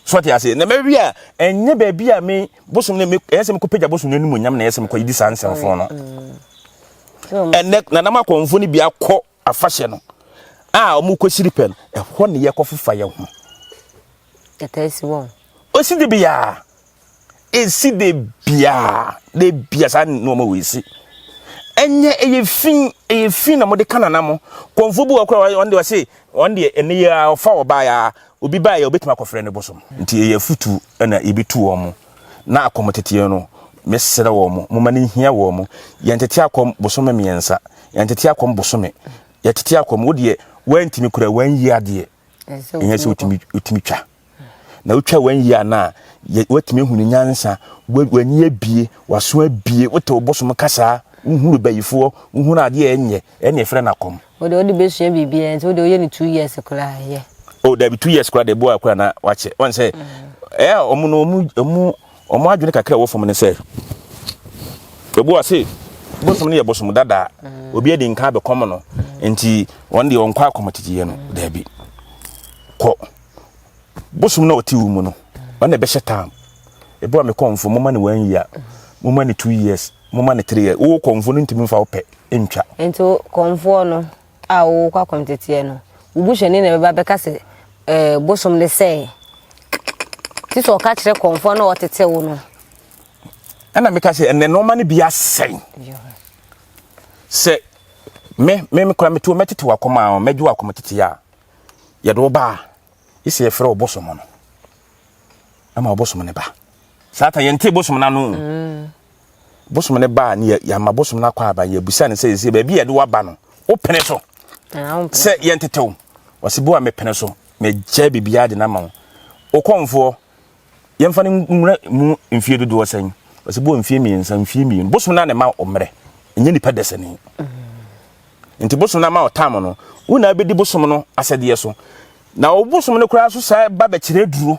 So ɔte ase? Na mɛwi a ɛnyɛ baabi a me bosom ne me ɛyɛ sɛ mekɔ pagya bosom no anim nyam na ɛyɛ sɛ mekɔ yi saa nsɛmfo no. Ɛnɛ nanam akɔmfo no bi akɔ afahyɛ no a wɔn kɔ siri pɛ no ɛhɔ ne yɛkɔ fefa yɛn ho. Ɛtaa si wɔn. Osi de biara Esi da biara, da biara saa nneɛma wei si. Ɛnyɛ ɛyɛ fi, ɛyɛ fi na wɔde ka nana mo. Kɔnfo bi wɔ koraa wɔn deɛ wɔse wɔn deɛ ɛnɛ yi ara ɔfa ɔbaa ya, obi baa ya obetumi akɔfrɛ ne bosom. Nti ɛyɛ afutu na yɛbɛtu wɔn mo. Na akɔm teteɛ no, mesrɛ wɔn mo, moma no nhia wɔn mo. Yɛntete akɔm bosome mmiɛnsa, yɛntete akɔm bosome, yɛtete akɔm, wo deɛ woantumi koraa woanyi adeɛ, ɛnyɛ sɛ wotumi twa. Na wotwa wɔn yie ana a, woatumi ahunu nyansa, w'ani abie, w'aso abie, wote wo bosom kasaa, wohunu bayifoɔ, wohunu adeɛ a ɛnyɛ, ɛne ɛfrɛ no akɔm. Wode wode bɛsua biribiara nti wode woyɛ no 2 years koraa yɛ. Oh dabi 2 years koraa de boa koraa na wakyɛ. Wɔn sɛ ɛyɛ a wɔn no wɔn wɔn wɔn adwene kakra wɔ fam ne sɛ ebu ase bosom no yɛ bosom dada obi adi nka abɛkɔm no nti wɔn deɛ wɔn kɔ akɔm tete yɛ no dabi kɔ. Bosom no a ɔte wo mu no, ɔno na ɛbɛhyɛ tam. Ebi a me kɔnfo, moma no one year, moma no 2 years, moma no 3 years. Wo kɔnfo no ntumi mfa wo pɛ ntwa. Nti kɔnfoɔ no a wokɔ akɔmteteɛ no, wo busuani na ɛbɛba bɛka sɛ ɛɛ bosom no sɛ ti sɛ ɔka kyerɛ kɔnfoɔ no a ɔtete wo no. Ɛna meka sɛ ɛnɛ nneɛma no bi asɛe. Sɛ me me me kora meto mɛtete wakɔm a mɛgye wakɔm tete a yɛde wo ba a gye sɛ yɛfrɛ wo bosom no ama wo bosom no ba. Saa ta yɛnte bosom no ano. Bosom no ba a ne yɛama bosom no akɔ aba yɛbusa no sɛ sɛ baabi yɛde waba no wopene so sɛ yɛntetew ɔse bo a mepene so megyae biribiara de no ama wo wokɔmfoɔ yɛmfa no nwura mu mfie dodoɔ sɛn ɔsɛ bɔ mfie 3 mfie 2 bosom no a na ɛma ɔmmerɛ ɛnyɛ nipa dasani nti bosom no ama ɔtam no wo na abɛdi bosom no asɛdeɛ so na wo bosom no koraa so saa ba bɛkyerɛ duro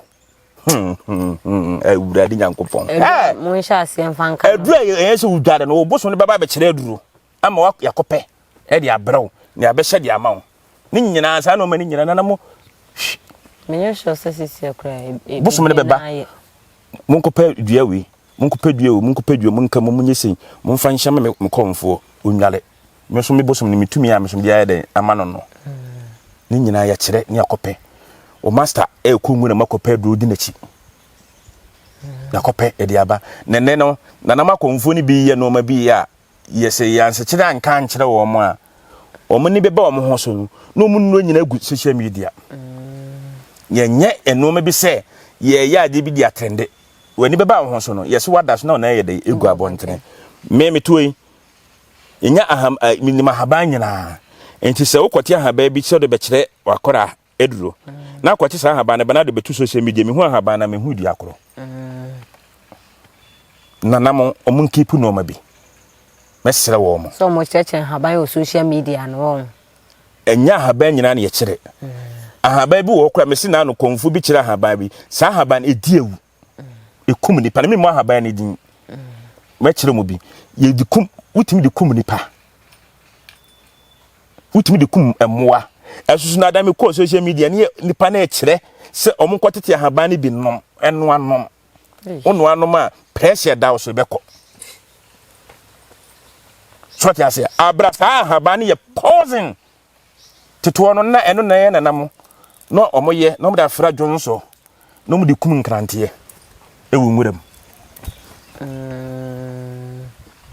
awurade nyankopɔn aduro a ɛyɛ sɛ wodware no wo bosom no bɛba bɛkyerɛ aduro ama yɛakɔpɛ ɛde abrɛ wo ne abɛhyɛ de ama wo ne nyinaa saa nneɛma no nyinaa nana mo menyɛ sure sɛ sisi akora bosom no bɛba monkɔpɛ dua wei monkɔpɛ dua wei monkɔpɛ dua monka mo monyɛ sei momfa nhyɛ me me kɔmfoɔ onwale me nso me bosom no metumi a me nso de ayɛ dɛn ama no no ne nyinaa yɛkyerɛ ne akɔpɛ o master ɛkɔ mu na makɔpɛ aduro di n'akyi yakɔpɛ ɛde aba na nnɛ no nanam akɔmfoɔ no bi yɛ nneɛma bi yɛ a yɛ sɛ yɛansekyerɛ anka ankyerɛ wɔn a wɔn ani bɛba wɔn ho so no na wɔn nnuro nyinaa gu social media yɛnyɛ nneɛma bi sɛ yɛyɛ adeɛ bi di atrende wɔn ani bɛba wɔn ho so no yɛsɛ wada so na wɔn ayɛ dɛ egu abɔntene me metoa yi yɛnya aham menim ahaban nyinaa nti sɛ wokɔte ahaban bi sɛ wode bɛkyerɛ wakɔra aduro na akɔte saa ahaban no ba na de bɛto social media mehu ahaban na mehu dua korɔ nana mo ɔmo nkipu nneɛma bi mɛsrɛ wɔn mo sɛ ɔmo kyerɛkyerɛ ahaban wɔ social media no wɔn ɛnyɛ ahaban nyinaa na yɛkyerɛ ahaban bi wɔ hɔ koraa mesi na ano kɔnfo bi kyerɛ ahaban bi saa ahaban ɛdi awu ɛkum nipa na memmɔ ahaban no din mɛkyerɛ mu bi yɛde kum wotumi de kum nipa wotumi de kum mmoa ɛsoso na adam kɔɔ social media ne nipa no ɛkyerɛ sɛ ɔmo nkɔtete ahaban no bi nom ɛnoa nom wonoa nom a pressure da wo so bɛkɔ. So ɔte aseɛ? Abra saa ahaban no yɛ poison. Tetoɔ no na ɛno na ɛyɛ nanam na wɔyɛ na wɔde afra dwonsɔ na wɔde kum nkranteɛ ɛwɔ nwura mu.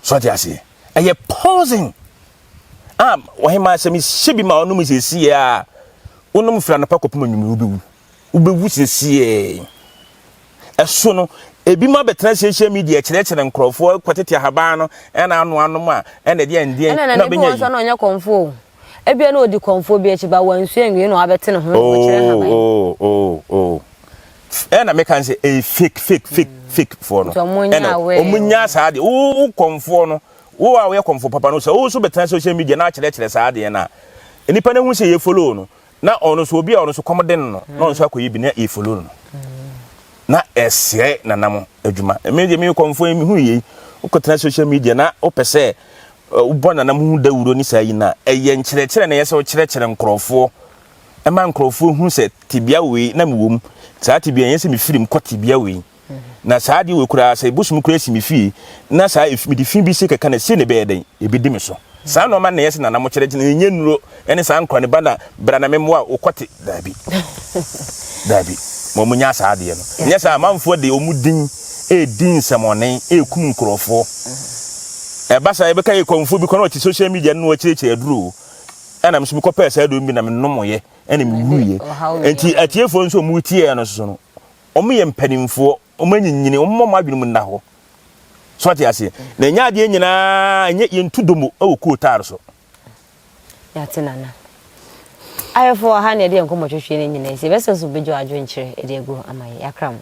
So ɔte aseɛ? Ɛyɛ poison. A ɔhemaa sɛ mehyɛ bi ma ɔnom siesie a wonom firi anɔpa kɔpem anwummerɛ wobɛwu. Wobɛwu siesie. Ɛso no, ebinom abɛtena social media kyerɛkyerɛ nkurɔfoɔ kɔtete ahaban no ɛna ano anom a ɛna ɛdeɛ ndeɛ na ɔbɛnya yi. Ɛna na ɔnyɛ kɔmfoɔ o. Ebia na ɔdi kɔmfoɔ bi akyi ba wansua nwie na wabɛte ne ho ɔkyerɛ ahaban. Oh oh oh. Ɛna meka sɛ ɛyɛ fake fake fake fake foɔ no. Ɛna ɔmo nya saa deɛ wo kɔmfoɔ no wo a woyɛ kɔmfoɔ papa no sɛ wo nso bɛtena social media na akyerɛkyerɛ saa adeɛ no a nnipa no hu sɛ yɛ follow no na ɔno nso obi a ɔno nso kɔm de no no na ɔno nso akɔyɛ bi na yɛ follow no na ɛsɛe nanam adwuma. Me deɛ meyɛ kɔmfoɔ yi mehu yei wokɔtena social media na wopɛ sɛ wobɔ nanam ho dawuro ne saa yi na ɛyɛ nkyerɛkyerɛ na ɛyɛ sɛ wokyerɛkyerɛ nkurɔfoɔ ɛma nkurɔfoɔ hu sɛ tebea wei na mewɔ mu saa tebea ɛnyɛ sɛ mefiri mu kɔ tebea wei na saa adeɛ wei koraa sɛ bosom koraa si me fie na saa mede fi bi se kɛkɛ na sei na ɛbɛyɛ dɛn ɛbɛdi me so saa nɔɔma na ɛyɛ sɛ nana mo kyerɛ kyerɛ ɛnyɛ nnuro ɛne saa nkora ne ba na bra na memmoa wokɔte daabi daabi ma ɔmo nya saa adeɛ no nyɛ saa amanfoɔ de ɔmo din ɛredi nsɛmɔne ɛrekum nkurɔfoɔ ɛba saa yɛbɛka yɛ kɔmfoɔ bi kɔ na ɔte social media no na ɔkyerɛkyerɛ aduro ɛna me nso mekɔpɛɛ saa aduro bi na menomoyɛ ɛna mewuiɛ nti atiefoɔ nso ɔmo tieɛ no so no Wɔn yɛ mpanimfoɔ, wɔn anyinyini, wɔn mma wɔn adwene mu nna hɔ. So ate aseɛ? Na ɛnyɛ adeɛ nyinaa, ɛnyɛ yɛntu domo wɔ kootaar so. Yɛate nana. Ahwɛfoɔ, ha na yɛde yɛn nkɔmmɔ twetwe no nyinaa si. Yɛbɛsrɛ sɛ wobɛgya w'adwenkyerɛ de agu hɔ ama yɛn. Yɛakra mo.